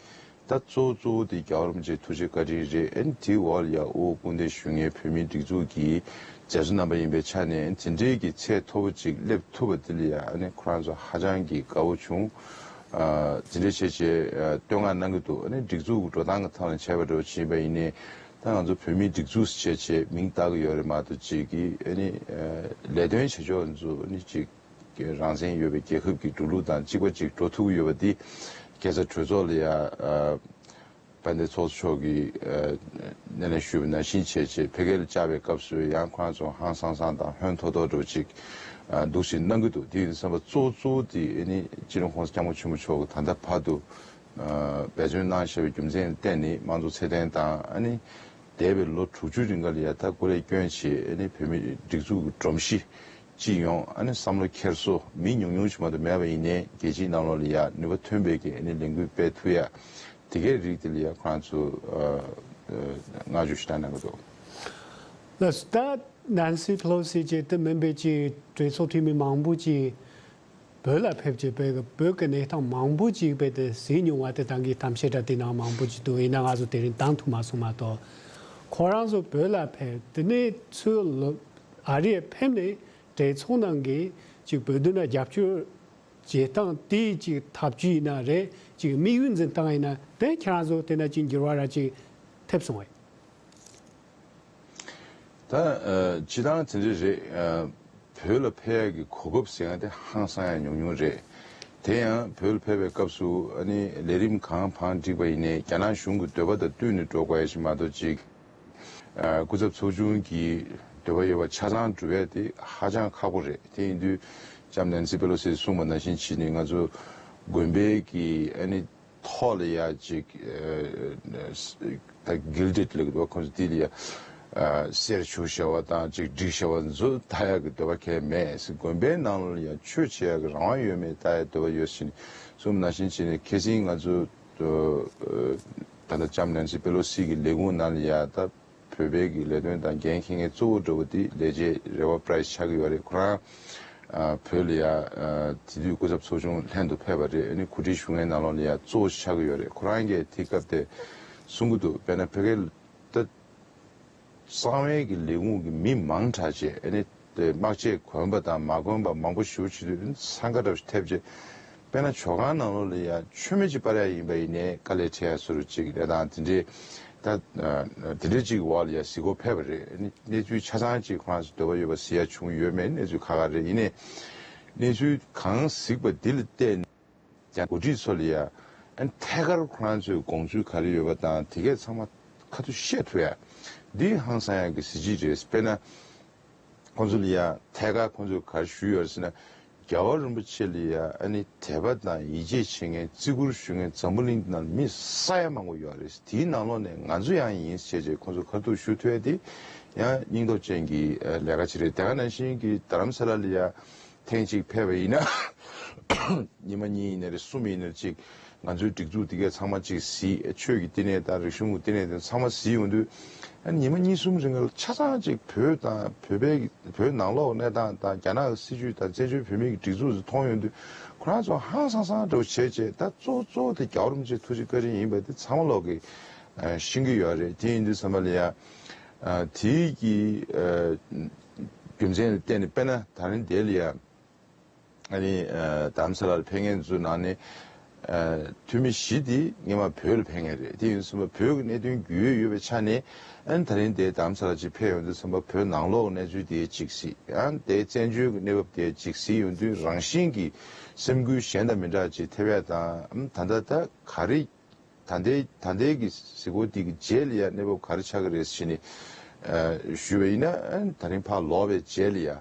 ད་གཙོ་བོ་གཙོ་བོ་དེ་རྒྱལ་བ་རིན་པོ་ཆེའི་ཐུགས་རྗེ་བཀའ་དྲིན་རེད། ཨ་ནི་དེའི་འོག་ལ་ཡ་དབུ་བོ་སྐུ་ཕྲེང་བཞུགས་མཁན་བོད་མིའི་སྒྲིག་འཛུགས་ཀྱི་མཛད་གཙོ་རྣམ་པ་ཡིན་པའི་ཆ་ནས་དེ་འདྲའི་གི་ཚད་མཐོ་པོ་ཅིག་སླེབས་ཐུབ་པ་དེ་ལ་ཡ་ཨ་ནི་ཁོ་རང་ཚོ་ཧ་ཅང་གི་དགའ་བོ་བྱུང་། ཨ་དེ་འདྲ་བྱས་བྱས་ཨ་བསྟོད་བསྔགས་གནང་གི་འདུག་ཨ་ནི་སྒྲིག་འཛུགས་འགྲོ་སྟངས་ཀྱི་ཐོག་ནས་བྱས་པ་འདྲ་བོ་ཅིག་ཡིན་པ་ཡིན་ནའི། ད་ང་ཚོ་བོད་མིའི་སྒྲིག་འཛུགས་ཟེར་བྱས་བྱས་མིང་བཏགས་ཀྱི་ཡོད་རེད་མ་གཏོགས་ཅིག་གི་ཨ་ནི་ཨ་ལས་དོན་བྱེད་ཕྱོགས་ཚོ་ཨ་ནི་ཅིག་རང་བཙན་ཡོད་པའི་རྒྱལ་ཁབ་ཀྱི་འགྲོ་ལུགས་དང་གཅིག་པ་གཅིག་འགྲོ་ཐུབ་ཀྱི་ཡོད་པ་འདི་ཁ་སང་གྲོས་ཚོགས་ལ་ཡ་ཨ་དཔལ་ལྡན་ཚོགས་གཙོ་མཆོག་གིས་ཨ་སྣེ་ལེན་ཞུས་པ་ནང་བཞིན་བྱས་བྱས་ཕ་གིར་བཅར་བའི་སྐབས་སུ་ཡང་ཁོ་རང་ཚོ་ཧང་སང་སང་དང་ཧོན་ཐོར་ཐོར་འདྲ་བོ་ཅིག་ཨ་འདུག་སེ་གནང་གི་འདུག་དེ་ཡིན་བསམ་པ་གཙོ་བོ་གཙོ་བོ་དེ་ཨ་ནི་སྤྱི་ནོར་༸གོང་ས་༸སྐྱབས་མགོན་ཆེན་པོ་མཆོག་གིས་ད་ལྟ་བར་དུ་ཨ་འབད་བརྩོན་གནང་བཞག་པའི་རྒྱུ་མཚན་ལ་བརྟེན་ནས་དམངས་གཙོ་ཚད་ལྡན་དང་ཨ་ནི་འདས་པའི་ལོ་དྲུག་ཅུ་རིང་ག་ལ་ཡ་ད་སྐུ་ལས་བསྐྱོན་བྱས་ཨ་ནི་བོད་མིའི་སྒྲིག་འཛུགས་ཀྱི་སྒྲོམ་གཞི། སྤྱི་ཡོངས་ཨ་ནི་བསམ་བློ་འཁྱེར་སོ་མི་ཉུང་ཉུང་ཞིག་མ་གཏོགས་མེད་པ་ཡིན་ནའི་རྒྱལ་སྤྱིའི་ནང་ལོགས་ལ་ཡ་ནུས་པ་ཐོན་པའི་གི་ཨ་ནི་ལས་འགུལ་སྤེལ་ཐུབ་ཡ་དེ་གའི་རིགས་དེ་ལ་ཡ་ཁོ་རང་ཚོ་ཨ་ཨ་བསྔགས་བརྗོད་ཞེ་དྲག་གནང་གི་འདུག་ལགས་སོ། ད་ནན་སི་ཕེ་ལོ་སི་ཅེས་དེ་མིན་པའི་ཅིག་གྲོས་ཚོགས་འཐུས་མི་མང་པོ་ཅིག་བོད་ལ་ཕེབས་ཅེས་བོད་ཀྱི་བོད་ཀྱི་གནས་སྟངས་མང་པོ་ཅིག་བོད་དེ་གཟིགས་མྱོང་བ་དེ་དང་གི་གཏམ་བཤད་འདྲ་དེ་ནང་མང་པོ་ཅིག་འདུག་ཡིན་ན་ང་ཚོ་དེ་རིང་བཏང་ཐུབ་མ་སོང་མ་གཏོགས། ཁོ་རང་ཚོ་བོད་ལ་ཕེབས་དེ་ནས་ཚུར་ལོ་ཨ་རིར་ཕེབས་ནས། གྲོས་ཚོགས་ནང་གི་ཅིག་བོད་དོན་ལ་རྒྱབ་སྐྱོར་བྱེད་སྟངས་དེའི་ཅིག་ཐབས་ཇུས་ཡིན་ན་རེད། ཅིག་དམིགས་ཡུལ་འཛིན་སྟངས་ཡིན་ན་དེ་ཁྱེད་རང་ཚོ་དེ་ན་ཅིག་འགྱུར་བ་ར་ཅིག་ཐེབས་སོང་བས། ད་ཨ་སྤྱི་བཏང་དེ་འདྲ་རེད། ཨ་བོད་ལ་ཕེབས་ཡག་གི་གོ་སྐབས་ཟེར་ཡག་དེ་ཧང་སང་ཡག་ཉུང་ཉུང་རེད། དེ་ཡང་བོད་ལ་ཕེབས་པའི་སྐབས་སུ་ཨ་ནི་ལས་རིམ་གང་བང་བསྒྲིགས་པ་ཡིན་ནའི་རྒྱ་ནག་གཞུང་གི་འདོད་པ་དང་བསྟུན་ནས་འགྲོ་དགོས་ཡ་ཞིག་མ་གཏོགས་ཅིག་ཨ་སྐུ་ཚབ་ཚོགས་ཆུང་གི་འདོད་པ་ཡོད་པ་ཆ་ཚང་འགྲུབ་ཡ་དེ་ཧ་ཅང་ཁག་པོ་རེད། དེ་ཡིན་དུས་ལྕམ་ནན་སི་པེ་ལོ་སིས་གསུངས་པ་ནང་བཞིན་བྱས་ནས་ང་ཚོ་དགོན་པའི་གི་ཨ་ནི་ཐོག་ལ་ཡ་ཅིག་ཨ་ད་གིལ་ཊེཌ་ལབ་ཀྱི་འདུག་ཁོང་ཚོ་དེ་ལ་ཡ་ཨ་གསེར་བྱུག་བྱ་བ་དང་ཅིག་སྒྲིག་བྱ་བ་ཚོ་ལྟ་ཡ་གི་འདོད་པ་གང་ཡང་མེད། དགོན་པའི་ནང་ལ་ཡ་ཆོས་བྱེད་ཡ་གི་རང་དབང་ཡོད་མེད་ལྟ་ཡ་འདོད་པ་ཡོད་ཟེར་ནས་གསུངས་པ་ནང་བཞིན་བྱས་ནས་ཁ་སང་ང་ཚོ། ད་ལྟ་ལྕམ་ནན་སི་པེ་ལོ་སི་གི་ལས་ཁུངས་ནང་ལ་ཡ་ད་བོད་པའི་གི་ལས་དོན་དང་འགན་འཁྱེར་མཁན་གཙོ་བོ་འདྲ་བོ་དེ་ལས་བྱེད་རེ་བ་པྲ་ཡེས་ཆགས་ཀྱི་ཡོད་རེད། ཁོ་རང་ཨ་བོད་ལ་ཡ་ཨ་དེ་དུས་སྐུ་ཚབ་ཚོགས་ཆུང་ལྷན་དུ་ཕེབས་པ་རེད། ཨ་ནི་གོ་སྒྲིག་ཞུ་མཁན་ནང་ལོགས་ལ་ཡ་གཙོ་བོ་ཆགས་ཀྱི་ཡོད་རེད། ཁོ་རང་གིས་དེ་སྐབས་དེ་གསུང་གི་འདུག་དཔེར་ན་ཕ་གིར་ད། གསང་བའི་གི་ལས་ཁུངས་ཀྱི་མི་མང་དྲགས་བྱས་ཨ་ནི་དེ་དམག་ཆས་གོན་པ་དང་མ་གོན་པ་མང་པོ་ཞེ་པོ་ཅིག་འདུག་འཚང་ཁ་འདྲ་པོ་ཞིག་ཐེབས་བྱས། དཔེར་ན་ཇོ་ཁང་ནང་ལོགས་ལ་ཡ་མཆོད་མེ་ཅིག་སྤར་ཡ་ཡིན་པ་ཡིན་ནའི་དཀའ་ལས་འཕྲད་ཡ་བཟོ་འདྲ་ཅིག་རེད། དང་དེ་འདྲའི་ད་དེ་འདྲའི་ཅིག་འོག་ལ་ཡ་གཟིགས་སྐོར་ཕེབས་པ་རེད། ཨ་ནི་གནས་ཚུལ་ཆ་ཚང་ཅིག་ཁོ་རང་ཚོ་འདོད་པ་ཡོད་པ་གཟིགས་ཡ་བྱུང་ཡོད་མེད་གནས་ཚུལ་ཁག་ཁག་རེད། ཡིན་ནའི་གནས་ཚུལ་གང་གཟིགས་པ་འདི་ལ་བལྟས་ནས། ཀྱང་འགོ་ཁྲིད་ཚོ་ལ་ཡ་ཨ་ནི་ཐད་ཀར་ཁོ་རང་ཚོའི་དགོངས་ཚུལ་ག་རེ་ཡོད་པ་དང་དེ་གས་ཚང་མ་ཁ་ཐུག་བཤད་ཐུབ་ཡ། འདི་ཧང་སང་ཡ་གི་གཟི་བརྗིད་རེད། དཔེར་ན་ཁོང་ཚོ་ལ་ཡ་ཐད་ཀར་ཁོང་ཚོས་ག་རེ་ཞུས་ཡོད་ཟེར་ན། རྒྱལ་བ་རིན་པོ་ཆེ་ལ་ཡ་ཨ་ནི་དད་པ་དང་ཡིད་ཆེས་བྱེད་མཁན་བརྩི་བཀུར་ཞུ་མཁན་འཛམ་བུ་གླིང་འདི་ནང་མི་ས་ཡ་མང་པོ་ཡོད་རེད། དེའི་ནང་ལོགས་ནས་ང་ཚོ་ཡང་ཡིན་ཞེས་བྱས་ཁོང་ཚོ་ཁ་ཐུག་ཞུ་ཐུབ་ཡ་དེ་ཡང་སྙིང་སྟོབས་ཅན་གྱི་ལས་ཀ་ཅིག་རེད། དེ་ག་ནང་བཞིན་གྱི་རྡ་རམ་ས་ལ་ལ་ཡ། ཐེངས་གཅིག་ཕེབས་པ་ཡིན་ན། ཉི་མ་གཉིས་ཡིན་ན་རེད། གསུམ་ཡིན་ན་རེད། གཅིག་ང་ཚོའི་སྒྲིག་འཛུགས་འདི་གས་ཚང་མ་གཅིག་གཟིགས། ཆོས་ཀྱི་བསྟི་གནས་དང་རིག་གཞུང་གི་བསྟི་གནས་དེ་ཚང་མ་གཟིགས་ཡོང་དུས། ཨ་ནི་ཉི་མ་གཉིས་གསུམ་རིང་ལ་ཆ་ཚང་གཅིག་བོད་དང་བོད་པའི་བོད་ནང་ལོགས་གནས་སྟངས་དང་རྒྱ་ནག་གི་སྲིད་བྱུས་དང་བཙན་བྱོལ་བོད་མིའི་སྒྲིག་འཛུགས་སུ་མཐོང་ཡོང་དུས། ཁོ་རང་ཚོ་ཧང་སང་སང་འདྲ་བོ་བྱས་བྱས། ད་གཙོ་བོ་གཙོ་བོ་དེ་རྒྱལ་བ་རིན་པོ་ཆེའི་ཐུགས་རྗེ་བཀའ་དྲིན་ཡིན་པ་དེ་ཚང་མ་ལོག་གིས་ཤེས་ཀྱི་ཡོད་རེད། དེ་ཡིན་དུས་ཙམ་པ་ལ་ཡ། དེའི་གི་རྒྱུ་མཚན་ལ་བརྟེན་ནས་དཔེར་ན་ད་རིང་འདི་ལ་ཡ། ཨ་ནི་ཨ་རྡ་རམ་ས་ལར་ཕེབས་མཁན་ཚོའི་ནང་ནས་ཨ་འཐུས་མི་བཞི་དེ་སྔོན་མ་བོད་ལ་ཕེབས་མཁན་རེད། དེ་ཡིན་ཙང་བོད་ཀྱི་གནད་དོན་རྒྱུས་ཡོད་ཡོད་པའི་ཆ་ནས། ཨ་ནི་ད་རིང་དེ་རྡ་རམ་ས་ལར་ཅིག་ཕེབས་ཡོང་དུས་ཙམ་པ་བོད་ནང་ལོགས་ཀྱི་གནས་ཚུལ་དེ་ཅིག་གཟིགས། ཡང་དེ་བཙན་བྱོལ་གྱི་གནས་བབ་དེ་ཅིག་གཟིགས་ཡོང་དུས་རང་བཞིན་གྱིས་སེམས་འགུལ་གཞན་དང་མི་འདྲ་ཅིག་ཐེབས་ཡ་དང་། ཨ་ད་ལྟ་ད་ག་རེ། ད་ལྟའི་ད་ལྟའི་གི་གཟིགས་སྐོར་འདི་གི་རྗེས་ལ་ཡ་གནས་བབ་ག་རེ་ཆགས་ཀྱི་རེད་ཟེར་ནས་ཨ་ཞུས་པ་ཡིན་ན། ཨ་ད་རིང་ཕར་ལོག་པའི་རྗེས་ལ་ཡ།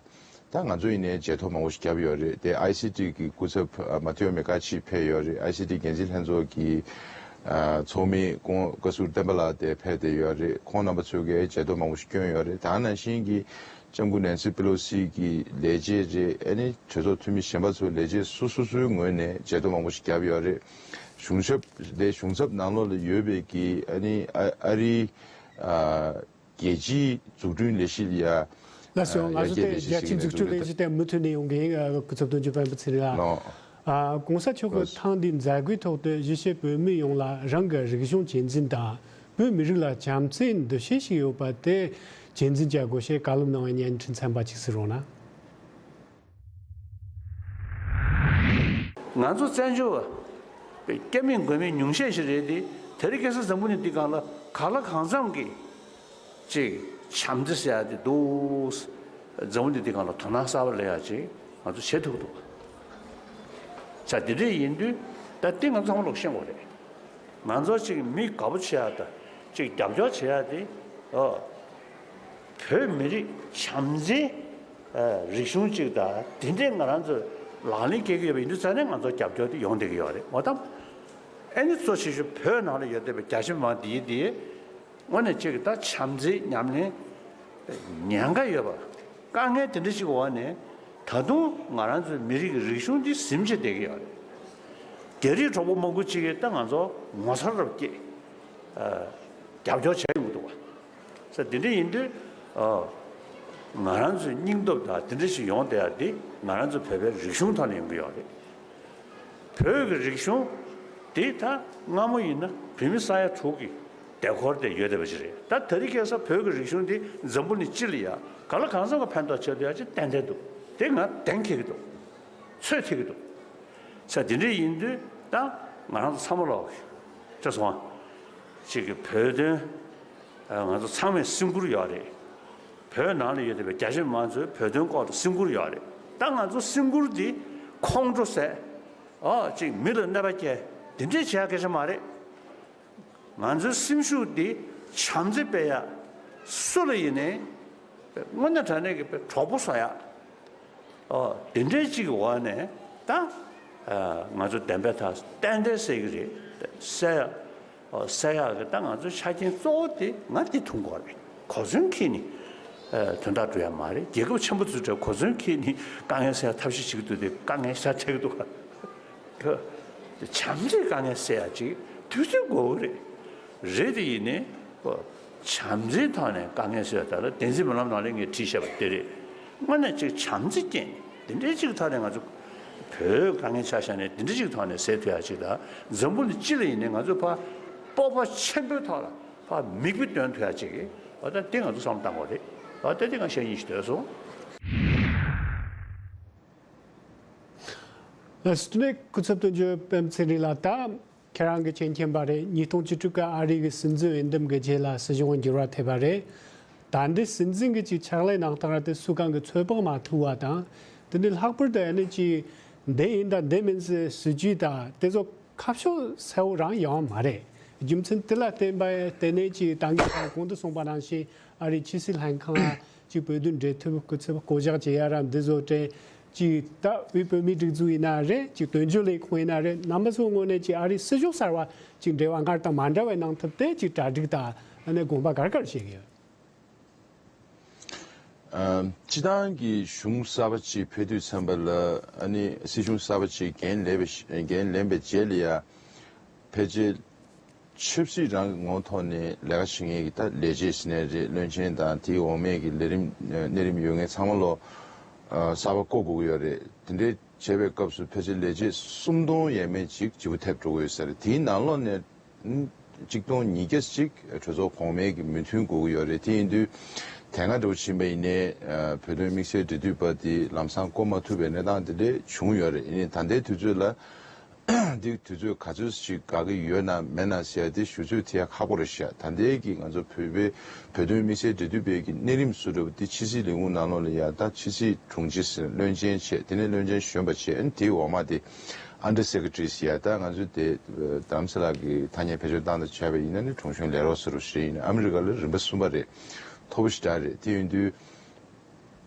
ད་ང་ཚོ་ཡིན་ནའི་མཇལ་ཐོ་མང་པོ་ཞིག་བརྒྱབ་ཡོད་རེད། དེ་ཨའི་སི་ཊི་གི་སྐུ་ཚབ་ཨ་མ་ཐེའོ་མེ་ཀ་ཆི་ཕེབས་ཡོད་རེད། ཨའི་སི་ཊི་འགན་འཛིན་ལྷན་ཚོགས་ཀྱི་ ཚོགས་མི་ཁོང་བཀའ་ཟུར་བསྟན་པ་ལགས་དེ་ཕེབས་བསྡད་ཡོད་རེད། ཁོང་རྣམ་པ་ཚོས་ཀྱི་མཇལ་དུ་མང་པོ་ཞིག་བསྐྱོན་ཡོད་རེད། ད་ནང་བཞིན་གྱི་ལྕམ་སྐུ་ནན་སི་པེ་ལོ་སི་གི་ལས་བྱེད་རེད། ཨ་ནི་གྲོས་ཚོགས་འཐུས་མི་གཞན་པ་ཚོའི་ལས་བྱེད་སོ་སོ་སོའི་ངོས་ནས་མཇལ་དུ་མང་པོ་ཞིག་བརྒྱབ་ཡོད་རེད། གཞུང་ཞབས་དེ་གཞུང་ཚབ་ནང་ལོགས་ལ་ཡོད་པའི་གི་ཨ་ནི་ཨ་ཨ་རིའི་ཨ་རྒྱལ་སྤྱིའི་འཛུགས་སྐྲུན་ལས་གཞི་ལ་ཡ། ལགས་སོ། ང་ཚོ་དེ་རྒྱལ་སྤྱིའི་འཛུགས་སྐྲུན་ལས་གཞི་དེ་མུ་མཐུད་ནས་ཡོང་གི་ཡིན། སྐུ་ཚབ་དོན་གཅོད་སྤེན་པ་ཚེ་རིང་ལགས། ལགས། ཨ། གོང་ས་མཆོག་གིས་ཐེངས་འདིའི་མཛད་སྒོའི་ཐོག་ཏུ་གཞིས་བྱེས་བོད་མི་ཡོངས་ལ་རང་གི་རིག་གཞུང་གཅེས་འཛིན་དང་། བོད་མི་རིགས་ལ་བྱམས་བརྩེའི་འདུ་ཤེས་ཤིག་ཡོད་པ་དེ་གཅེས་འཛིན་བྱ་དགོས་ཞེས་བཀའ་སློབ་གནང་བའི་བརྙན་འཕྲིན་ཚན་པ་གཅིག་གཟིགས་རོགས་གནང་། ང་ཚོ་བཙན་བྱོལ་བ་སྐྱ་མིན་མགོ་མིན་ཉུང་ཤས་ཤིག་རེད་དེ། དེ་རིང་ཁ་སང་འཛམ་བུ་གླིང་འདི་སྒང་ལ་གང་ལ་གང་འཚམ་གྱི་ཅིག་བྱམས་བརྩེ་ཟེར་ཡ་དེ་འདུག། འཛམ་བུ་གླིང་འདི་སྒང་ལ་དོ་སྣང་གསར་པ་སླེབས་ཡ་ཅིག་ང་ཚོ་བྱེད་ཐུབ་འདུག། ས་དེ་འདྲ་ཡིན་དུས་ད་འདི་ང་ཚོ་ཚང་མ་ལོག་ཤེས་དགོས་རེད། ང་ཚོ་ཅིག་མི་དགའ་པོ་བྱེད་ཡ་དང་ཅིག་རྒྱབ་སྐྱོར་བྱེད་ཡ་དེ། ཨོ། བོད་མི་རིགས་བྱམས་བརྩེའི་ཨ་རིག་གཞུང་ཅིག་དང་དེ་འདྲའི་ང་རང་ཚོས་ལག་ལེན་འཁེལ་གྱི་ཡོད་པ་ཡིན་དུས་ཙང་ནས་ང་ཚོ་རྒྱབ་སྐྱོར་དེ་ཡོང་བསྡད་ཀྱི་ཡོད་རེད། འོ་ད་ཨ་ནི་གཙོ་ཆེ་ཤོས་བོད་ནང་ལ་ཡོད་བསྡད་པའི་རྒྱ་ཆེ་མི་མང་འདིའི་འདིའི་དངོས་གནས་ཅིག་ད་བྱམས་བརྩེའི་ཉམས་ལེན་ཉེན་ཁ་ཡོད་པ། དཀའ་ངལ་དེ་འདྲ་ཞིག་འོག་ནས་ད་དུང་ང་རང་ཚོའི་མི་རིགས་ཀྱི་རིག་གཞུང་འདི་ཟིན་བྱས་བསྡད་ཀྱི་ཡོད་རེད། རྒྱ་རིགས་གྲོགས་པོ་མང་པོ་ཅིག་གིས་ད་ང་ཚོ་ངོ་མཚར་རབ་སྐྱེས། ཨ། རྒྱབ་སྐྱོར་བྱས་ཡོང་གི་འདུག་བ། ས་དེ་འདྲ་ཡིན་དུས། ཨ། ང་རང་ཚོའི་སྙིང་སྟོབས་དང་དེ་འདྲ་ཞིག་ཡོང་བསྡད་ཡ་འདི་ང་རང་ཚོ་བོད་པའི་རིག་གཞུང་ཐོག་ནས་ཡོང་གི་ཡོད་རེད། བོད་ཀྱི་རིག་གཞུང་འདི་ད་སྔ་མོ་ཡིན་ན་བོད་མི་ས་ཡ་དྲུག་གི་དེ་འཁོར་དེ་ཡོད་བསྡད་པ་ཞིག་རེད། ད་དེ་རིང་ཁ་སང་བོད་ཀྱི་རིག་གཞུང་འདི་འཛམ་བུ་གླིང་སྤྱི་ལ་ཡ་ག་ལ་གང་འཚམ་གྱི་ཕན་ཐོགས་བྱེད་ཐུབ་ཡ་ཅིག་ཏན་ཏན་འདུག། དེ་ང་གདེང་འཁེལ་གྱི་འདུག། ཚོད་ཐིག་གི་འདུག། ས་དེ་འདྲ་ཡིན་དུས་ད་ང་རང་ཚོ་ཚང་མ་ལོག་ཅེས་སོང་ཅིག་གི་བོད་དོན། ང་ཚོ་ཚང་མས་སེམས་ཁུར་ཡོད་རེད། བོད་ནང་ལ་ཡོད་བསྡད་པའི་རྒྱ་ཆེ་མང་ཚོས་བོད་དོན་སྐོར་དུ་སེམས་ཁུར་ཡོད་རེད། ད་ང་ཚོ་སེམས་ཁུར་འདི་ཁོང་ཁྲོ་ཟ། ཨོ་ཅིག་མི་ལ་གནོད་པ་སྐྱེལ། འདི་འདྲས་བྱེད་ཡ་སྐད་ཆ་མ་རེད། ང་ཚོའི་སེམས་ཤུགས་འདི་བྱམས་བརྩེ་སྤེལ་ཡ། སུ་ལ་ཡིན་ནའི་དངོས་གནས་དྲང་གནས་ཀྱི་གྲོགས་པོ་བཟོ་ཡ། ཨོ་དེ་འདྲའི་གཅིག་གི་འོག་ནས་ད་ང་ཚོ་བདེན་པའི་ཐག་ཏན་ཏན་གསལ་གྱི་རེད། གསལ་ཡ། ཨོ་གསལ་ཡག་གི་ད་ང་ཚོའི་ཆ་རྐྱེན་གཙོ་བོ་དེ་ང་འདི་མཐོང་གི་རེད། གོ་མཚོན་འཁྱེར་ནས་དོན་དག་འགྲོ་ཡ་མ་རེད། རྒྱལ་ཁབ་ཆེན་པོ་ཚོའི་གྲས་གོ་མཚོན་འཁྱེར་ནས་དཀའ་ངལ་སེལ་ཡ་ཐབས་ཤེས་བྱེད་ཀྱི་འདུག་སྟེ་དཀའ་ངལ་ཤ་ཐེག་འདུག་ག་བྱམས་བརྩེས་དཀའ་ངལ་སེལ་ཡ་ཅིག་དུས་ཚོད་དགོས་ཀྱི་རེད། རེད་དེ་ཡིན་ནའི་བྱམས་བརྩེའི་ཐོག་ནས་དཀའ་ངལ་སེལ་ཡ་ད་ལ་བདེན་ཚིག་སྨོན་ལམ་ནང་ལ་ངས་བྲིས་བཞག་པ་དེ་རེད། དངོས་གནས་ཅིག་བྱམས་བརྩེ་བསྐྱེད་ནས་འདི་འདྲའི་ཅིག་ཐོག་ནས་ང་ཚོ་བོད་དཀའ་ངལ་ཆ་བཞག་ནས་འདི་འདྲའི་ཅིག་ཐོག་ནས་སེལ་ཐུབ་ཡ་ཅིག་དང་འཛམ་བུ་གླིང་སྤྱི་ལ་ཡིན་ནའི་ང་ཚོ་ཕར་སྤོབས་པ་ཆེན་པོའི་ཐོག་ལ་ཕར་མིག་དཔེ་སྟོན་ཐུབ་ཡ་ཅིག་གི་འོ་ད་འདི་ང་ཚོ་བསམ་བློ་བཏང་དགོས་རེད། འོ་ད་འདི་ང་བཤད་སྙིང་ཞིག་འདོད་སོང་། ལགས་སོ། དེ་ནས་སྐུ་ཚབ་དོན་གཅོད་སྤེན་པ་ཚེ་རིང་ལགས། ད་ཁྱེད་རང་གིས་མཁྱེན་མཁྱེན་པ་རེད། ཉིས་སྟོང་བཅུ་དྲུག་གི་ཨ་རི་གི་སྲིད་འཛིན་འོས་འདེམས་ཀྱི་རྗེས་ལ་སྲིད་གཞུང་འགྱུར་བ་ཐེབས་པ་རེད། ད་འདི་སྲིད་འཛིན་གྱི་ཅིག་ཕྱག་ལས་གནང་སྟངས་ར་དེ་སུ་གང་གི་ཚོད་དཔག་མ་ཐུབ་པ་དང་། དེ་འདི་ལྷག་པར་དུ་ཨ་ནི་ཅིག་འདི་ཡིན་དང་འདི་མིན་ཟེར་སྲིད་ཇུས་དང་དེ་ཚོ་ཁ་ཕྱོགས་གསལ་བོ་རང་ཡོང་མ་རེད། རྒྱུ་མཚན་དེ་ལ་བརྟེན་པ་བརྟེན་ནས་ཅིག་ད་གིན་གོང་དུ་གསུངས་པ་ནང་བཞིན་ཨ་རིའི་ཕྱི་སྲིད་ལྷན་ཁང་ལ་ཅིག་བོད་དོན་འབྲེལ་མཐུད་སྐུ་ཚབ་བསྐོ་གཞག་བྱེད་ཡ་ར་འདི་ཚོ་དྲན། ཅིག་ད་དབུས་བོད་མིའི་སྒྲིག་འཛུགས་ཡིན་ན་རེད། ཅིག་དོན་གཅོད་ལས་ཁུངས་ཡིན་ན་རེད། རྣམ་པ་ཚོའི་ངོས་ནས་ཅིག་ཨ་རིའི་སྲིད་གཞུང་གསར་བ་ཅིག་འབྲེལ་བ་སྔར་དང་མ་འདྲ་བའི་གནང་ཐབས་དེ་ཅིག་གྲ་སྒྲིག་དང་ཨ་ནི་དགོངས་པ་ག་རེ་ག་རེ་བཞེས་ཀྱི་ཡོད། ཨ། སྤྱི་བཏང་གི་གཞུང་གསར་པ་ཅིག་ཕེབས་དུས་ཙམ་པ་ལ་ཨ་ནི་སྲིད་གཞུང་གསར་པ་ཅིག་འགན་ལེན་པའི་འགན་ལེན་པའི་རྗེས་ལ་ཡ་ཕལ་ཆེར་ཆབ་སྲིད་རང་གི་ངོ་ཐོག་ནས་ལས་ཀ་བྱེད་མཁན་གྱི་ད་ལས་བྱེད་ཟེར་ནའི་རེད། བློན་ཆེན་དང་དེའི་འོག་མའི་གི་ལས་རིམ་གནས་རིམ་ཡོད་མཁན་ཚང་མ་ལོ་གསར་པ་བསྐོ་དགོས་ཀྱི་ཡོད་རེད། དེ་འདྲའི་བྱེད་པའི་སྐབས་སུ་ཕལ་ཆེར་ལས་བྱེད་སུམ་སྟོང་ཡས་མས་ཅིག་བརྗེ་པོ་ཐེབས་འགྲོ་གི་ཡོད་ས་རེད། དེའི་ནང་ལོགས་ནས་ཨ་ནི་གཅིག་སྟོང་ཉིས་བརྒྱ་ཅིག་གྲོས་ཚོགས་གོང་མའི་གི་མོས་མཐུན་དགོས་ཀྱི་ཡོད་རེད། དེ་ཡིན་དུས་དེ་སྔ་འདྲ་བོ་ཕྱིན་པ་ཡིན་ནའི་ཨ་བོད་དོན་དམིགས་བསལ་འབྲེལ་མཐུད་པ་དེ་ལམ་སང་བསྐོ་མ་ཐུབ་པའི་གནས་སྟངས་དེ་འདྲ་བྱུང་ཡོད་རེད། ཡིན་ནའི་ད་ལྟའི་དུས་ཚོད་ལ་འདི་དུས་ཚོད་ག་ཚོད་ཅིག་འགོར་གྱི་ཡོད་ན་མེད་ན་ཟེར་ཡ་དེ་ཞུ་ཚོད་དེ་ཡ་ཁག་པོ་རེད་ཤག། ད་ལྟའི་གི་ང་ཚོ་བོད་པའི་བོད་དོན་དམིགས་བསལ་འབྲེལ་མཐུད་པའི་གི་གནས་རིམ་བཟོ་འདྲ་བོ་འདི་ཕྱི་སྲིད་ལས་ཁུངས་ནང་ལོགས་ལ་ཡ་ད་ཕྱི་སྲིད་དྲུང་ཆེ་ཟེར་བློན་ཆེན་བྱས། དེ་ནས་བློན་ཆེན་གཞོན་པ་བྱས། ཨ་ནི་དེའི་འོག་མ་དེ་ཨན་ཌར་སེ་ཀེ་ཊ་རི་ཟེར་ཡ། ད་ང་ཚོ་དེ་རྡ་རམ་ས་ལ་གི་ཐ་སྙད་བེད་སྤྱོད་བཏང་དང་བྱས་པ་ཡིན་ན་ནི་དྲུང་གཞོན་ལས་རོགས་ཟེར་རོ་ཞེས་ཡིན་ན་ཨ་མི་རི་ཀ་ལ་རིམ་པ་གསུམ་པ་རེད། མཐོ་པོ་ཞེ་དྲག་རེད། དེ་ཡིན་དུས།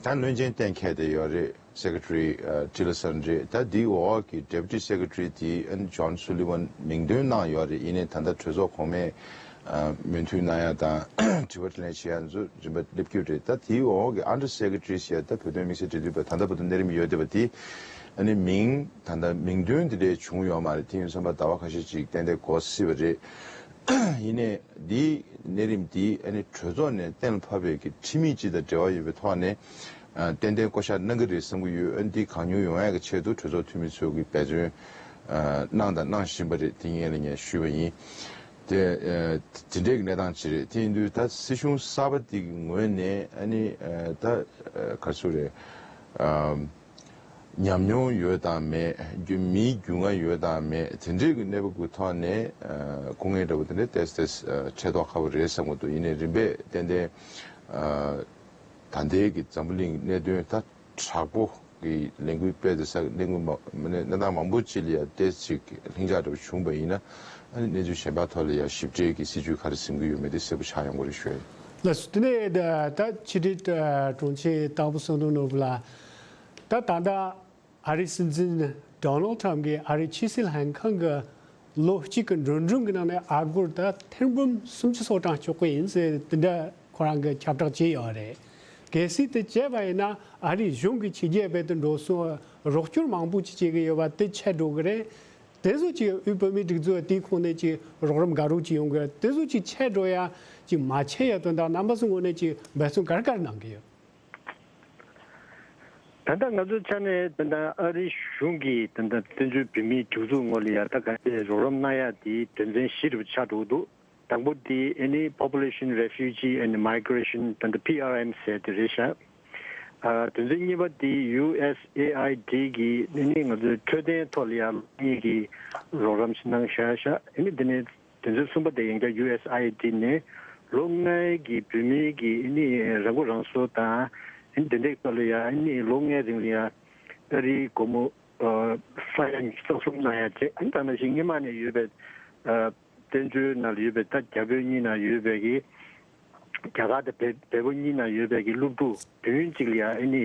ད་བློན་ཆེན་གཏན་འཁེལ་བསྡད་ཡོད་རེད། སེ་ཀེ་ཊ་རི་ཨ་ཊི་ལར་སན་རེད། ད་དེའི་འོག་གི་ཌེ་པུ་ཊི་སེ་ཀེ་ཊ་རི་དེ་ཨ་ནི་ཇོན་སུ་ལི་ཝན་མིང་འདོན་གནང་ཡོད་རེད། ཡིན་ནའི་ད་ལྟ་གྲོས་ཚོགས་གོང་མས་ཨ་མོས་མཐུན་གནང་ཡ་དང་དྲི་བ་དྲིས་ལན་བྱེད་ཡ་ཚོ་རིམ་པ་སླེབས་ཀྱི་ཡོད་རེད། ད་དེའི་འོག་གི་ཨན་ཌར་སེ་ཀེ་ཊ་རི་ཟེར་ཡ་ད་བོད་དོན་དམིགས་བསལ་འབྲེལ་མཐུད་པ་ད་ལྟ་བར་དུ་གནས་རིམ་ཡོད་བསྡད་པ་དེ་ཨ་ནི་མིང་ད་ལྟ་མིང་འདོན་དེ་འདྲས་བྱུང་ཡོད་མ་རེད། དེ་ཡིན་ཙང་ཟླ་བ་ཁ་ཤས་ཅིག་ཏན་ཏན་འགོར་སྲིད་པ་རེད། ཡིན་ནའི་འདིའི་གནས་རིམ་འདི་ཨ་ནི་གྲོས་ཚོགས་ནས་གཏན་ལ་ཕབ་པའི་གི་ཁྲིམས་ཡིག་ཅིག་དང་འབྲེལ་བ་ཡོད་པའི་ཐོག་ནས་ཨ་ཏན་ཏན་བསྐོ་བཞག་གནང་གི་རེད་བསམ་གྱི་ཡོད། ཨ་ནི་འདི་གང་མྱུར་ཡོང་ཡག་གི་ཆེད་དུ་གྲོས་ཚོགས་འཐུས་མི་ཚོས་གི་འབད་བརྩོན་ཨ་གནང་དང་གནང་བཞིན་པ་རེད། དེ་སྔོན་ལ་ངས་ཞུས་པ་ཡིན། དེ་ཨ་དེ་འདྲའི་གི་གནས་སྟངས་ཅིག་རེད། དེ་ཡིན་དུས་ད་སྲིད་གཞུང་གསར་པ་འདི་གི་ངོས་ནས་ཨ་ནི་ཨ་ད་ཨ་ག་ཚོད་རེད། ཨ། ཉམས་མྱོང་ཡོད་དང་མེད། རྒྱུ་མིའི་རྒྱུས་མངའ་ཡོད་དང་མེད། དེ་འདྲའི་གི་གནས་བབ་ཀྱི་ཐོག་ནས་ཨ་སྐུ་ངལ་འདྲ་བོ་དེ་འདྲ་ཏོག་ཙམ་ཨ་འཕྲད་མདོག་ཁ་པོ་རེད་བསམ་གྱི་འདུག་ཡིན་ནའི་རིམ་པས་ཏན་ཏན་ཨ་ད་ལྟའི་གི་འཛམ་བུ་གླིང་གི་གནད་དོན་ད་དྲག་པོ་གི་ལས་འགུལ་སྤེལ་ཏེ་ས་གནས་འགུལ་མ་མ་གནས་གནས་སྟངས་མང་པོ་ཅིག་ལ་ཡང་ཏོག་ཙམ་ཅིག་ལྷིང་འཇགས་འདྲ་བོ་བྱུང་བ་ཡིན་ན། ཨ་ནི་གནས་ཚུལ་གཞན་པ་ཐོག་ལ་ཡང་ཞིབ་ཕྲའི་གི་སྲིད་ཇུས་ག་རེ་འཛིན་གྱི་ཡོད་མེད་དེ་གསལ་པོ་ཆགས་ཡོང་གི་རེད་ཞུ་ཡ་ཡིན། ལགས་སོ། དེ་ནས་ད་ད་ཕྱི་དྲིལ་ཨ་དྲུང་ཆེ་དྭགས་པོ་བསོད་ནམས་ནོར་བུ་ལགས། ད་ད་ལྟ་ཨ་རིའི་སྲིད་འཛིན་ཌོ་ནལ་ཊམ་གྱིས་ཨ་རིའི་ཕྱི་སྲིད་ལྷན་ཁང་གི་ལོ་གཅིག་གི་འགྲོ་གྲོན་གྱི་ནང་ནས་ཨ་སྒོར་ད་ཐེར་འབུམ་སུམ་ཅུ་སོ་གྲངས་གཅོག་གི་ཡིན་ཟེར་དེ་འདྲ་ཁོ་རང་གིས་ཁྱབ་བསྒྲགས་བྱས་ཡོད་རེད། གལ་སྲིད་དེ་བྱས་པ་ཡིན་ན་ཨ་རིའི་གཞུང་གི་ཕྱི་རྒྱལ་བས་དུ་འགྲོ་སོང་རོགས་སྐྱོར་མང་པོ་ཅིག་བྱེད་ཀྱི་ཡོད་པ་དེ་ཆད་འགྲོ་གི་རེད། དེ་ཚོ་ཅིག་དབུས་བོད་མིའི་སྒྲིག་འཛུགས་དེའི་ཁོངས་ནས་ཅིག་རོགས་རམ་དགའ་རོགས་ཅིག་ཡོང་གི་དེ་ཚོ་ཅིག་ཆད་འགྲོ་ཡ་ཅིག་མ་ཆད་ཡ་དོན་དག་རྣམ་པ་ཚོའི་ངོས་ནས་ཅིག་འབད་བརྩོན་ག་རེ་ག་རེ་གནང་གི་ཡོད། ད་ལྟ་ང་ཚོའི་ཆ་ནས་ད་ལྟ་ཨ་རིའི་གཞུང་གིས་ད་ལྟ་བཙན་བྱོལ་བོད་མིའི་སྒྲིག་འཛུགས་ངོས་ལ་ཡ་ད་ག་ཚད་རོགས་རམ་གནང་ཡ་དེ་དོན་ཚན་བཞི་རུ་ཆགས་འགྲོ་གི་འདུག་དང་པོ་དེ་ཨ་ནི་Population Refugee and Migration ད་ལྟ་པི་ཨར་ཨེམ་ཟེར་དེ་རེད་ཤག་ཨ་དོན་ཚན་གཉིས་པ་དེ་ཡུ་ཨེས་ཨེ་ཨའི་ཌི་གིས་ཨ་ནི་ང་ཚོའི་འཕྲོད་བསྟེན་ཐོག་ལ་ཡ་ལོ་གཉིས་ཀྱི་རོགས་རམ་ཞིག་གནང་བཞག་ཤག་ཨ་ནི་དེ་ནས་དོན་ཚན་གསུམ་པ་དེ་ཡང་བསྐྱར་ཡུ་ཨེས་ཨའི་ཌི་ནས་ལོ་ལྔའི་གི་བོད་མིའི་གི་ཨ་ནི་རང་མགོ་རང་འཚོ་དང་ཨ་ནི་དེ་འདྲའི་སྐོར་ལ་ཡ་ཨ་ནི་ལོ་ལྔའི་རིང་ལ་ཡ་ཨ་རིའི་སྒོར་མོ་ཨ་ས་ཡ་ཉི་ཤུ་རྩ་གསུམ་གནང་ཡ་བྱས། ཨ་ནི་ད་ནང་བཞིན་སྔོན་མ་ནས་ཡོད་པའི་ཨ་བཙན་བྱོལ་ནང་ལ་ཡོད་པའི་ད་རྒྱ་བོད་གཉིས་ནང་ཡོད་པའི་གི་རྒྱ་གར་དང་བལ་བལ་པོ་གཉིས་ནང་ཡོད་པའི་གི་སློབ་ཕྲུག་བོད་ཡོན་གཅིག་ལ་ཡ་ཨ་ནི་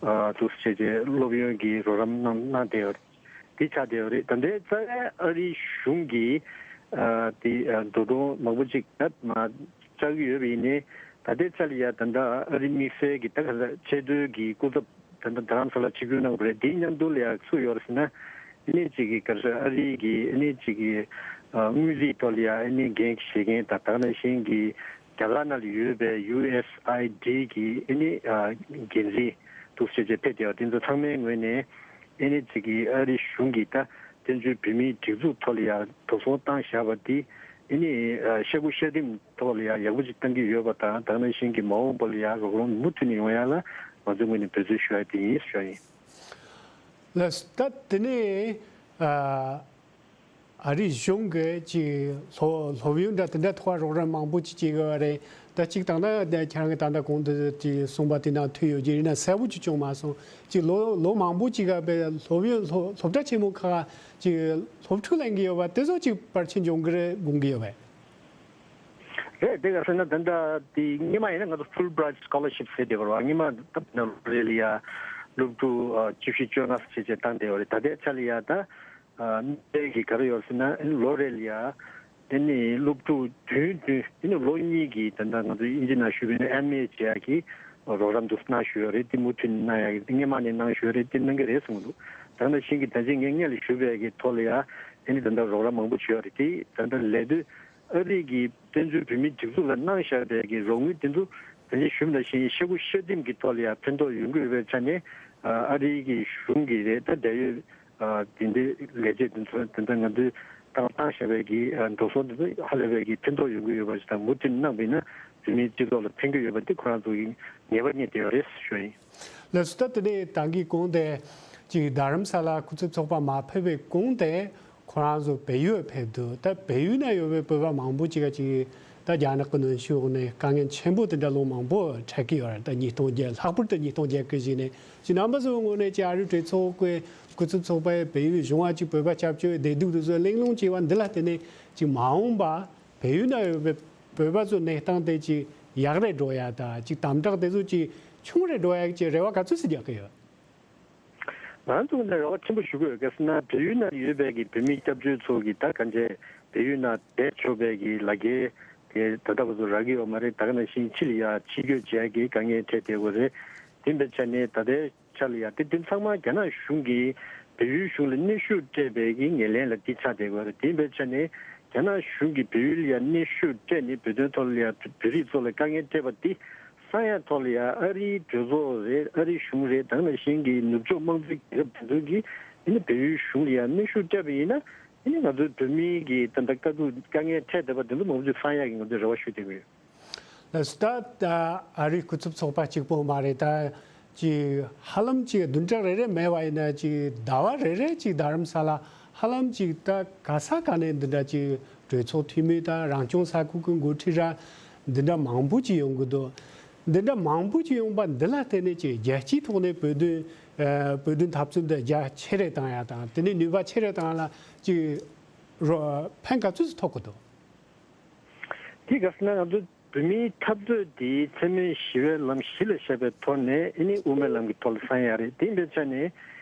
ཨ་འདུག་སེ་བྱས་བྱས་སློབ་ཡོན་གྱི་རོགས་རམ་གནང་གནང་བསྡད་ཡོད་རེད། དེ་ཆགས་བསྡད་ཡོད་རེད། ད་ལྟའི་རྩ་བའི་ཨ་རིའི་གཞུང་གིས་ཨ་དེ་ཨ་འགྲོ་གྲོན་མང་པོ་ཅིག་ད་མ་བཅག་གི་ཡོད་པ་ཡིན་ནའི་ད་ལྟའི་ཆ་ལ་ཡ་ད་ལྟ་ཨ་རི་དམིགས་བསལ་གྱི་ད་ག་ས་ཆེས་མཐོའི་གི་སྐུ་ཚབ་ད་ལྟ་རྡ་རམ་ས་ལ་ཆིབས་བསྒྱུར་གནང་དགོས་རེད། དེའི་མཉམ་དུ་ལ་ཡ་སུ་ཡོད་རེད་ཟེར་ན་ཨ་ནི་གཅིག་གི་ག་རེ་ཟེར་ཨ་རི་གི་ཨ་ནི་གཅིག་གི་ཨ་དངུལ་རྩིས་ཐོག་ལ་ཡ་ཨ་ནི་འགན་བཞེས་མཁན་དང་ད་ག་ནང་བཞིན་གྱི་རྒྱ་གར་ནང་ལ་ཡོད་པའི་ཡུ་ཨེས་ཨའི་ཌི་གི་ཨ་ནི་ཨ་འགན་འཛིན་འདུག་སེ་བྱས་བྱས་ཕེབས་བསྡད་པ་དེ་ཚོ་ཚང་མའི་ངོས་ནས་ཨ་ནི་གཅིག་གི་ཨ་རི་གཞུང་གིས་ད་བཙན་བྱོལ་བོད་མིའི་སྒྲིག་འཛུགས་ཐོག་ལ་ཡ་འགྲོ་སོང་བཏང་བཞག་པ་དེ་ཨ་ནི་ཨ་ཤ་ཁུ་ཤ་ལྡིང་ཐོག་ལ་ཡ་ཡག་པོ་ཅིག་བཏང་གི་ཡོད་པ་དང་ད་ག་ནང་བཞིན་གྱི་མ་འོངས་པ་ལ་ཡ་རོགས་རམ་མུ་མཐུད་ནས་ཡོང་ཡ་ལ་ང་ཚོའི་ངོས་ནས་འབད་བརྩོན་ཞུ་ཡ་དེ་ཡིན་ཞུ་ཡ་ཡིན། ལགས་སོ། ད་དེ་ནས་ཨ་ཨ་རིའི་གཞུང་གིས་ཅིག་སློབ་སློབ་ཡོན་འདྲ་དེ་འདྲ་ཐོག་རོགས་རམ་མང་པོ་ཅིག་བྱེད་དགོས་པ་རེད། ད་གཅིག་དང་ན་ད་ཁྱེད་རང་གིས་ད་ལྟ་གོང་དུ་ཅིག་གསུངས་པ་དེ་ནང་ཐུག་ཡོད་ཀྱི་ཡིན་ན་གསལ་པོ་ཅིག་བྱུང་མ་སོང་། ཅིག་ལོ་ལོ་མང་པོ་ཅིག་ག་བའི་སློབ་ཡོན་སློབ་སློབ་གྲྭ་ཆེན་མོ་ཁག་ཅིག་སློབ་ཕྲུག་ལེན་གྱི་ཡོད་པ་དེ་ཚོ་ཅིག་བར་ཆད་འབྱུང་གི་རེད་དགོངས་ཀྱི་ཡོད་པས། རེད། དེ་ག་ཟེར་ན་ད་ལྟ་དེ་སྔོན་མ་ཡིན་ན་ང་ཚོ་Fulbright Scholarship ཟེར་བསྡད་པ་རེད་བ། སྔོན་མ་ད་ལོ་རེ་ལ་ཡ་སློབ་ཕྲུག་ཨ་བཅུ་བཞི་བཅོ་ལྔ་བྱས་བྱས་བཏང་བསྡད་པ་རེད། ད་ལྟའི་ཆ་ལ་ཡ་ད་ཨ་དམིགས་བསལ་གྱི་ག་རེ་ཡོད་ཟེར་ན་ལོ་རེ་ལ་ཡ་དེ་ནི་སློབ་ཕྲུག་བདུན་བདུན་དེ་ནི་ལོ་གཉིས་ཀྱི་ད་ལྟ་ང་ཚོ་དབྱིན་ཇི་ནང་ཞུས་པ་ཡིན་ན་ཨེམ་ཨེ་བྱེད་ཡག་གི་རོགས་རམ་དུ་གནང་ཞུས་ཡོད་རེད། དེ་མུ་མཐུད་ནས་གནང་ཡག་གི་དེ་སྔོན་མ་ནས་གནང་ཞུས་ཡོད་རེད། དེ་གནང་གི་རེད་གསུངས་འདུག་ད་ནང་བཞིན་གྱི་ད་ཅི་ངས་སྔོན་ལ་ཞུས་པའི་གི་ཐོག་ལ་ཡ་དེ་ནི་ད་ལྟ་རོགས་རམ་མང་པོ་བྱས་ཡོད་རེད། དེ་ད་ལྟ་ལས་དུས་ཨ་རི་གི་བཙན་བྱོལ་བོད་མིའི་སྒྲིག་འཛུགས་ལ་གནང་བཞག་པའི་གི་རོགས་དངུལ་དེ་ཚོ་ད་ཅི་ཞུས་པ་ནང་བཞིན་ཤ་ཁུ་ཤ་ལྡིང་གི་ཐོག་ལ་ཡ་ཕན་ཐོགས་ཡོང་གི་ཡོད་པའི་ཆ་ནས་ཨ་རི་གི་གཞུང་གི་རེད། ད་འབྲེལ་ཡོད་ཨ་དེ་འདྲའི་ལས་བྱེད་དེ་ཚོ་དེ་འདྲ་ང་ཚོས་བཏང་བཏང་བཞག་པའི་གི་ཨ་འགྲོ་སོང་དེ་ཚོ་ཧ་ལས་པའི་གི་ཕན་ཐོགས་ཡོང་གི་ཡོད་པ་ཞིག་དང་མུ་མཐུད་གནང་བ་ཡིན་ན་བོད་མིའི་སྤྱི་ཚོགས་ལ་ཕན་གི་ཡོད་པ་དེ་ཁོ་རང་ཚོ་གི་ངེས་པ་རྙེད་བསྡད་ཡོད་རེད་ཞུ་ཡིན། ལགས་སོ། ད་དེ་ནས་ད་གིན་གོང་དེ་ཅིག་རྡ་རམ་ས་ལ་སྐུ་ཚབ་ཚོགས་པ་མ་ཕེབས་པའི་གོང་དེ་ཁོ་རང་ཚོ་བལ་ཡུལ་ཕེབས་འདུག་ད་བལ་ཡུལ་ན་ཡོད་པའི་བོད་པ་མང་པོ་ཅིག་ག་ཅིག་ད་རྒྱ་ནག་གི་གནོན་ཤུགས་འོག་ནས་དཀའ་ངལ་ཆེན་པོ་དེ་འདྲ་ལོ་མང་པོ་འཕྲད་ཀྱི་ཡོད་རེད། ད་ཉིས་སྟོང་བརྒྱད་ལྷག་པར་དུ་ཉིས་སྟོང་བརྒྱད་གི་གཞུག་ནས་ཅིག་རྣམ་པ་ཚོའི་ངོས་ནས་ཅིག་ཨ་རིའི་གྲོས་ཚོགས་ཀྱི་སྐུ་ཚབ་ཚོགས་པས་བལ་ཡུལ་གཞུང་ང་ཅིག་བོད་པ་སྐྱབས་བཅོལ་བའི་བདེ་སྡུག་དེ་ཚོ་གླེང་སློང་བྱས་པ་འདི་ལ་བརྟེན་ནས་ཅིག་མ་འོངས་པ་བལ་ཡུལ་ན་ཡོད་པའི་བོད་པ་ཚོའི་གནས་སྟངས་དེ་ཅིག་ཡག་རེ་འགྲོ་ཡ་ད་ཅིག་དམ་དྲག་དེ་ཚོ་ཅིག་ ཆུང་རེ་འགྲོ་ཡག་གི་རེ་བ་ག་ཚོད་ཅིག་རྒྱག་གི་ཡོད། ང་ཚོ་ནས་རེ་བ་ཆེན་པོ་ཞུ་གི་ཡོད། གལ་སྲིད་ན་བལ་ཡུལ་ནང་ཡོད་པའི་གི་བོད་མི་སྐྱབས་བཅོལ་ཚོ་གི་ད་གང་ཅི་བལ་ཡུལ་ནང་བསྡད་ཆོག་པའི་གི་ལག་འཁྱེར་དེ་ད་ལྟ་བར་དུ་རག་གི་ཡོད་མ་རེད། ད་ག་ནང་བཞིན་ཕྱི་ལ་ཡ་ཕྱི་སྐྱོད་བྱེད་ཡག་གི་དཀའ་ངལ་འཕྲད་བསྡད་ཡོད་རེད། དེ་འདྲ་ཆ་ནས་ད་ལྟའི་ཆ་ལ་ཡ་དེ་དེ་ཚང་མ་རྒྱ་ནག་གཞུང་གིས་བལ་ཡུལ་གཞུང་ལ་གནོན་ཤུགས་སྤྲད་པའི་གི་ངོས་ལེན་ལ་དེ་ཆགས་བསྡད་ཡོད་རེད། དེ་འདྲ་ཆ་ནས་རྒྱ་ནག་གཞུང་གིས་བལ་ཡུལ་ལ་ཡ་གནོན་ཤུགས་སྤྲད་ནས་བོད་དོན་ཐོག་ལ་ཡ་བོད་རིགས་ཚོ་ལ་དཀའ་ངལ་སྤྲད་པ་དེ་སང་ཡ་ཐོག་ལ་ཡ་ཨ་རིའི་གྲོས་ཚོགས་རེད། ཨ་རིའི་གཞུང་རེད། ད་ག་ནང་བཞིན་གྱི་ནུབ་ཕྱོགས་དམངས་གཙོའི་རྒྱལ་ཁབ་དེ་ཚོ་གིས་ཨ་ནི་བལ་ཡུལ་གཞུང་ལ་ཡ་གནོན་ཤུགས་སྤྲད་པ་ཡིན་ན། ཨ་ནི་ང་ཚོའི་བོད་མིའི་གི་ད་ལྟ་དཀའ་སྡུག་དཀའ་ངལ་འཕྲད་བསྡད་པ་དེ་ཚོ་མང་པོ་ཅིག་སང་ཡག་གི་ང་ཚོས་རེ་བ་ཞུ་བསྡད་ཀྱི་ཡོད། ལགས་སོ། ད་ཨ་རིའི་སྐུ་ཚབ་ཚོགས་པ་གཅིག་པོ་མ་རེད། ད་ཅིག་ཧ་ལམ་ཅིག་བདུན་ཕྲག་རེ་རེ་མེད་པ་ཡིན་ན་ཅིག་ཟླ་བ་རེ་རེ་ཅིག་རྡ་རམ་ས་ལ་ཧ་ལམ་ཅིག་ད་ག་ས་ག་ནས་འདི་འདྲ་ཅིག་གྲོས་ཚོགས་འཐུས་མི་དང་རང་སྐྱོང་ས་ཁུལ་གྱི་འགོ་ཁྲིད་ར་འདི་འདྲ་མང་པོ་ཅིག་ཡོང་གི་འདུག་འདི་འདྲ་མང་པོ་ཅིག་ཡོང་པ་འདི་ལ་བརྟེན་ནས་ཅིག་རྒྱལ་སྤྱིའི་ཐོག་ནས་བོད་དོན་ཨ་བོད་དོན་འཐབ་རྩོད་འདི་རྒྱ་ཆེ་རུ་བཏང་ཡ་དང་དེ་ནས་ནུས་པ་ཆེ་རུ་བཏང་ཡ་ལ་ཅིག་རོ་ཕན་ག་ཚོད་ཅིག་ཐོགས་ཀྱི་འདུག་དེ་ག་ཟེར་ན་ང་ཚོ་བོད་མིའི་འཐབ་རྩོད་དེ་མཚན་མོའི་ཞི་བའི་ལམ་གཞི་ལ་བཞག་པའི་ཐོག་ནས་ཨ་ནི་དབུ་མའི་ལམ་གྱི་ཐོག་ལ་སང་ཡག་རེད། དེ་འདྲ་ཆ་ནས་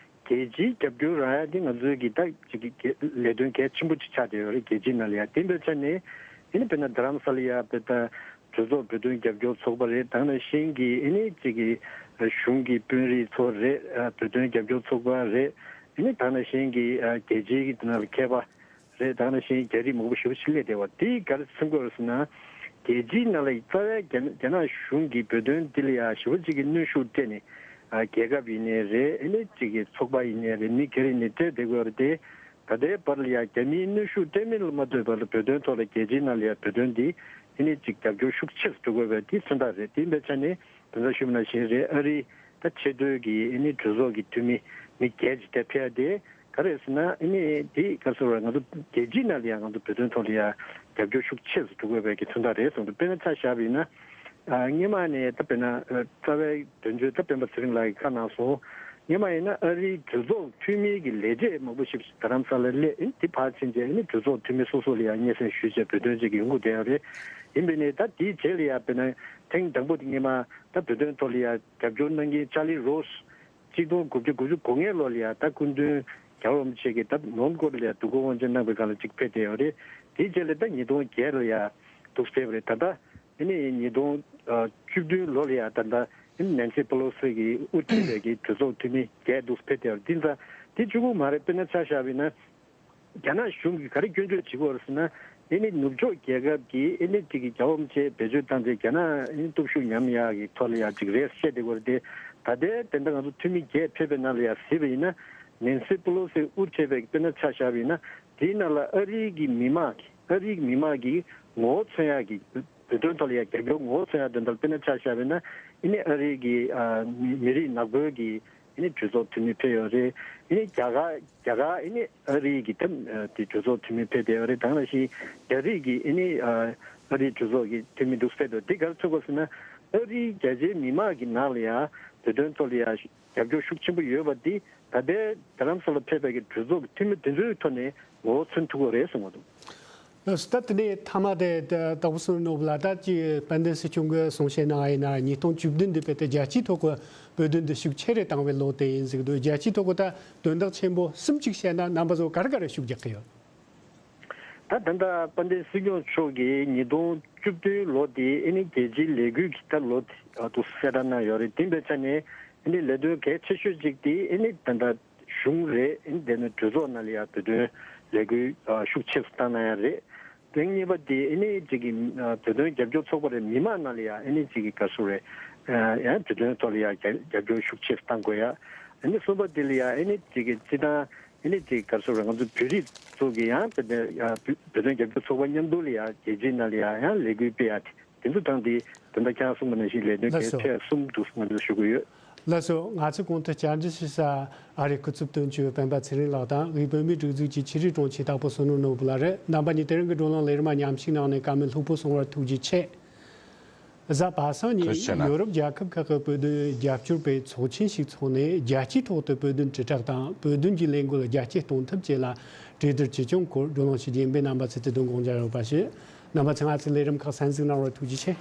རྒྱལ་སྤྱིའི་རྒྱབ་སྐྱོར་རག་ཡག་དེ་ང་ཚོའི་གི་ད་ཅིག་གི་ལས་དོན་གལ་ཆེན་པོ་ཅིག་ཆགས་བསྡད་ཡོད་རེད། རྒྱལ་སྤྱིའི་ནང་ལ་ཡ་དེ་འདྲ་ཆ་ནས་ཨ་ནི་དཔེར་ན་རྡ་རམ་ས་ལ་ཡ་དཔེ་ད་གྲོས་ཚོགས་བོད་དོན་རྒྱབ་སྐྱོར་ཚོགས་པ་རེད། ད་ག་ནང་བཞིན་གི་ཨ་ནི་ཅིག་གི་གཞུང་གི་དཔོན་རིགས་ཚོ་རེད། བོད་དོན་རྒྱབ་སྐྱོར་ཚོགས་པ་རེད། ཨ་ནི་ད་ག་ནང་བཞིན་གི་རྒྱལ་སྤྱིའི་གི་དེ་ནང་ལ་མཁས་པ་རེད། ད་ག་ནང་བཞིན་རྒྱ་རིགས་མང་པོ་ཞེ་པོ་ཅིག་སླེབས་བསྡད་པ་དེ་ག་རེ་མཚོན་གྱི་ཡོད་རེད་ཟེར་ན། རྒྱལ་སྤྱིའི་ནང་ལ་རྩ་བའི་རྒྱ་རྒྱ་ནག་གཞུང་གིས་བོད་དོན་འདི་ལ་ཡ་ཞེ་པོ་ཅིག་གི་གནོན་ཤུགས་སྤྲད་ནས་རྒྱལ་ཁབ་ཡིན་ནའི་རེད། ཨ་ནི་ཅིག་གི་ཚོགས་པ་ཡིན་ནའི་རེད། མི་སྒེར་ཡིན་ནའི་སྤྲད་བསྡད་ཀྱི་ཡོད་རེད་དེ། ད་ལྟའི་བར་ལ་ཡ་རྒྱ་མིའི་གནོན་ཤུགས་སྤྲད་མིན་ལ་མ་ལྟོས་པར་བོད་དོན་ཐོག་ལ་རྒྱལ་སྤྱིའི་ནང་ལ་ཡ་བོད་དོན་འདི་ཨ་ནི་ཅིག་རྒྱབ་སྐྱོར་ཤུགས་ཆེ་རུ་འགྲོ་དགོས་པའི་དེ་མཚོན་རྟགས་རེད། དེ་འདྲ་ཆ་ནས་དེ་འདྲ་ཞུས་པ་ནང་བཞིན་རེད། ཨ་རི་ད་ཆེས་མཐོའི་གི་ཨ་ནི་གྲོས་ཚོགས་ཀྱི་འཐུས་མི་མི་བརྒྱད་ཅིག་དེ་ཕེབས་ཏེ་ག་རེ་ཟེར་ན། ཨ་ནི་དེ་ག་ཟེར་བ་ང་ཚོ་རྒྱལ་སྤྱིའི་ནང་ལ་ཡང་ང་ཚོ་བོད་དོན་ཐོག་ལ་ཡང་རྒྱབ་སྐྱོར་ཤུགས་ཆེ་རུ་འགྲོ་དགོས་པའི་གི་མཚོན་རྟགས་རེད་གསུངས་འདུག་དཔེར་ན་ཆ་བཞག་པ་ཡིན་ན། ཨ་སྔོན་མ་ནས་ད་དཔེར་ན་ཨ་རྩ་བའི་དོན་གཅོད་ད་སྤེན་པ་ཚེ་རིང་ལགས་ཀྱིས་བཀའ་གནང་སོང་། སྔོན་མ་ཡིན་ན་ཨ་རིའི་གྲོས་ཚོགས་འཐུས་མིའི་གི་ལས་བྱེད་མང་པོ་ཞིག་རྡ་རམ་ས་ལར་སླེབས། ཨ་ནི་དེ་ཕར་ཕྱིན་རྗེས་ཨ་ནི་གྲོས་ཚོགས་འཐུས་མི་སོ་སོ་ལ་ཡང་སྙན་སེང་ཞུས་བྱས་བོད་དོན་ཅིག་གི་ཡོང་སྒོ་དེ་ཡང་རེད། ཡིན་པས་ནས་ད་དེའི་རྗེས་ལ་ཡང་དཔེར་ན་ཐེངས་དང་པོ་དེ་སྔོན་མ་ད་བོད་དོན་ཐོག་ལ་ཡང་རྒྱབ་སྐྱོར་གནང་མཁན་ཅར་ལི་རོ་སི། གཅིག་སྟོང་དགུ་བརྒྱ་དགུ་བཅུ་གོ་ལྔའི་ལོ་ལ་ཡ་ད་སྐུ་མདུན་རྒྱལ་བ་རིན་པོ་ཆེ་གིས་ད་མོན་གྷོ་ལ་ཡ་འདུ་འགོད་དབང་ཆེན་གནང་བའི་སྒང་ལ་གཅིག་ཕེབས་བསྡད་ཡོད་རེད། དེའི་རྗེས་ལ་ད་ཉིས་སྟོང་བརྒྱད་ལ་ཡ་འདུག་ཕེབས་པ་རེད། ད་ལྟ་ཨ་ནི་ཉིས་སྟོང་བཅུ་བདུན་ལོ་ལ་ཡ་ད་ལྟ་ཨ་ནི་ནན་སི་པེ་ལོ་སི་གིས་དབུ་ཁྲིད་པའི་གི་གྲོས་ཚོགས་འཐུས་མི་བརྒྱད་འདུག་ཕེབས་བསྡད་ཡོད་རེད། དེ་ཙང་དེ་གཅིག་པུ་མ་རེད། དཔེར་ན་ཆ་བཞག་པ་ཡིན་ན། རྒྱ་ནག་གཞུང་གིས་ག་རེ་སྐྱོན་བརྗོད་བྱེད་ཀྱི་ཡོད་རེད་ཟེར་ན། ཨེ་ནི་ནུབ་ཕྱོགས་རྒྱལ་ཁབ་ཀྱིས་ཨེ་ནི་ཅིག་གི་རྒྱལ་བ་རིན་པོ་ཆེ་བེད་སྤྱོད་བཏང་སྟེ་རྒྱ་ནག་ཨེ་ནི་སྟོབས་ཤུགས་ཉམས་ཡག་གི་ཐོག་ལ་ཡ་ཅིག་རེད་བཤད་བསྡད་ཀྱི་ཡོད་རེད་དེ། ད་ལྟའི་དེ་འདྲ་ང་ཚོ་འཐུས་མི་བརྒྱད་ཕེབས་པའི་ནང་ལ་ཡ་གཟིགས་པ་ཡིན་ན། ནན་སི་པེ་ལོ་སི་དབུ་ཁྲིད་པའི་དཔེར་ན་ཆ་བཞག་པ་ཡིན་ན། དེའི་ནང་ལ་ཨ་རིའི་གི་མི་མང་གི་ཨ་རིའི་མི་མང་གི་ངོ་བོ་མཚོན་ཡག་གི་བོད་དོན་ཐོག་ལ་ཡ་རྒྱབ་སྐྱོར་ངོ་བོ་མཚོན་ཡག་དོན་དག་དཔེར་ན་ཆ་བཞག་པ་ཡིན་ན། ཨེ་ནི་ཨ་རིའི་གི་ཨ་མི་མི་རིགས་ནག་པོའི་གི་ཨེ་ནི་གྲོས་ཚོགས་འཐུས་མི་ཕེབས་ཡོད་རེད། ཨེ་ནི་རྒྱ་གར་རྒྱ་གར་ཨེ་ནི་ཨ་རིའི་གི་དེ་དེ་གྲོས་ཚོགས་འཐུས་མི་ཕེབས་བསྡད་ཡོད་རེད། ད་ག་ནང་བཞིན་རྒྱ་རིགས་ཀྱི་ཨེ་ནི་ཨ་ཨ་རིའི་གྲོས་ཚོགས་ཀྱི་འཐུས་མི་འདུག་ཕེབས་འདུག་དེ་ག་རེ་མཚོན་གྱི་ཡོད་ཟེར་ན། ཨ་རིའི་རྒྱ་ཆེའི་མི་མང་གི་ནང་ལ་ཡ་བོད་དོན་ཐོག་ལ་ཡ་རྒྱབ་སྐྱོར་ཤུགས་ཆེན་པོ་ཡོད་པ་འདི་ད་ལྟའི་རྡ་རམ་ས་ལ་ཕེབས་པའི་གི་གྲོས་ཚོགས་ཀྱི་འཐུས་མི་དེ་ཚོའི་ཐོག་ནས་ངོ་བོ་མཚོན་ཐུབ་ཀྱི་རེད་གསུངས་པ་འདུག་ལགས་སོ། ད་དེ་ནས་མཐའ་མ་དེ་ད་ལྟ་བུ་སོང་ནོ་བུ་ལ་ད་ཅི་དཔལ་ལྡན་སྲིད་སྐྱོང་གིས་གསུང་བཤད་གནང་བ་ཡིན་ན། ཉིས་སྟོང་བཅུ་བདུན་འདི་དཔེ་དེ་རྒྱལ་སྤྱིའི་ཐོག་གི་བོད་དོན་འདི་ཤུགས་ཆེ་རུ་བཏང་བའི་ལོ་དེ་ཡིན་ཟེར་གི་འདུག་རྒྱལ་སྤྱིའི་ཐོག་གི་ད་དོན་དག་ཆེན་པོ་གསུམ་ཅིག་བཤད་ན་རྣམ་པ་ཚོ་ག་རེ་ག་རེ་ཤུགས་རྒྱག་གི་ཡོད། ད་ད་ལྟ་དཔལ་ལྡན་སྲིད་སྐྱོང་མཆོག་གིས་ཉིས་སྟོང་བཅུ་བདུན་ལོ་དེ་ཨེ་ནི་རྒྱལ་སྤྱིའི་ལས་འགུལ་གྱི་ད་ལོ་དེ་དུ་གསལ་བསྒྲགས་གནང་ཡོད་རེད། དེ་འདྲ་ཆ་ནས་ཨེ་ནི་ལས་དོན་གལ་ཆེ་ཤོས་ཅིག་དེ་ཨེ་ནི་ད་ལྟ་གཞུང་རེད། ཨེ་ནི་དེ་ནས་གྲོས་ཚོགས་ནང་ལ་ཡ་བོད་དོན་ལས་འགུལ་ཤུགས་ཆེ་རུ་བཏང་གནང་ཡ་རེད། ཐེངས་གཉིས་པ་དེ་ཨེ་ནི་ཅིག་གི་བོད་དོན་རྒྱབ་སྐྱོར་ཚོགས་པ་རེད། མི་མང་ནང་ལ་ཡ་ཨེ་ནི་ཅིག་གི་ག་རེ་ཟེར་རེད། ཡང་བོད་དོན་ཐོག་ལ་ཡ་རྒྱབ་རྒྱབ་སྐྱོར་ཤུགས་ཆེ་རུ་གཏང་དགོས་ཡ། ཨེ་ནི་གསུམ་པ་དེ་ལ་ཡ་ཨེ་ནི་ཅིག་གི་སྤྱི་བཏང་ཨེ་ནི་ཅིག་གི་ག་རེ་ཟེར་རེད། ང་ཚོ་བོད་རིགས་ཚོ་གི་ཡང་བོད་དོན་ཡ་བོད་བོད་དོན་རྒྱབ་སྐྱོར་ཚོགས་པ་མཉམ་དུ་ལ་ཡ་རྒྱལ་སྤྱིའི་ནང་ལ་ཡ་ཡང་ལས་འགུལ་སྤེལ་ཡ་དེ་དེ་ཚོ་དང་དེ་དོན་དག་ཁྱེད་རང་གསུངས་པ་ནང་བཞིན་ལས་དོན་ལགས་གལ་སོ། ཆེ་གསུམ་འདུག་ང་ཚོས་ཞུ་གི་ཡོད། ལགས་སོ། ང་ཚོའི་གོང་དུ་བཅར་འདྲི་ཞུ་ས་ཨ་རིའི་སྐུ་ཚབ་དོན་གཅོད་སྤེན་པ་ཚེ་རིང་ལགས་དང་དབུས་བོད་མིའི་སྒྲིག་འཛུགས་ཀྱི་ཕྱི་དྲིལ་དྲུང་ཆེ་དྭགས་པོ་བསོད་ནམས་ནོར་བུ་ལགས་རེད། རྣམ་པ་གཉིས་དེ་རིང་གི་བགྲོ་གླེང་ལས་རིམ་མཉམ་ཞུགས་གནང་ནས་བཀའ་མོལ་ལྷུག་པོ་གསུང་བར་ཐུགས་རྗེ་ཆེ། གཟའ་པ་སངས་ཉིན་ཐུགས་རྗེ་ཆེ་གནང་། ཡོ་རོབ་རྒྱལ་ཁབ་ཁག་གི་བོད་དོན་རྒྱབ་སྐྱོར་པའི་ཚོགས་ཆེན་ཞིག་འཚོགས་ནས་རྒྱལ་སྤྱིའི་ཐོག་ཏུ་བོད་དོན་དྲིལ་བསྒྲགས་དང་བོད་དོན་གྱི་ལས་འགུལ་རྒྱ་སྐྱེད་གཏོང་ཐབས་བཅས་ལ་གྲོས་བསྡུར་ཇི་བྱུང་སྐོར་བགྲོ་གླེང་ཞུ་རྒྱུ་ཡིན་པས་རྣམ་པ་ཚོས་དེ་དོན་དགོངས་འཇགས་ཡོད་པ་ཞུ། རྣམ་པ་ཚོས་ང་ཚོའི་ལས་རིམ་ཁག་གསན་གཟིགས་གནང་བར་ཐུགས་རྗེ་ཆེ།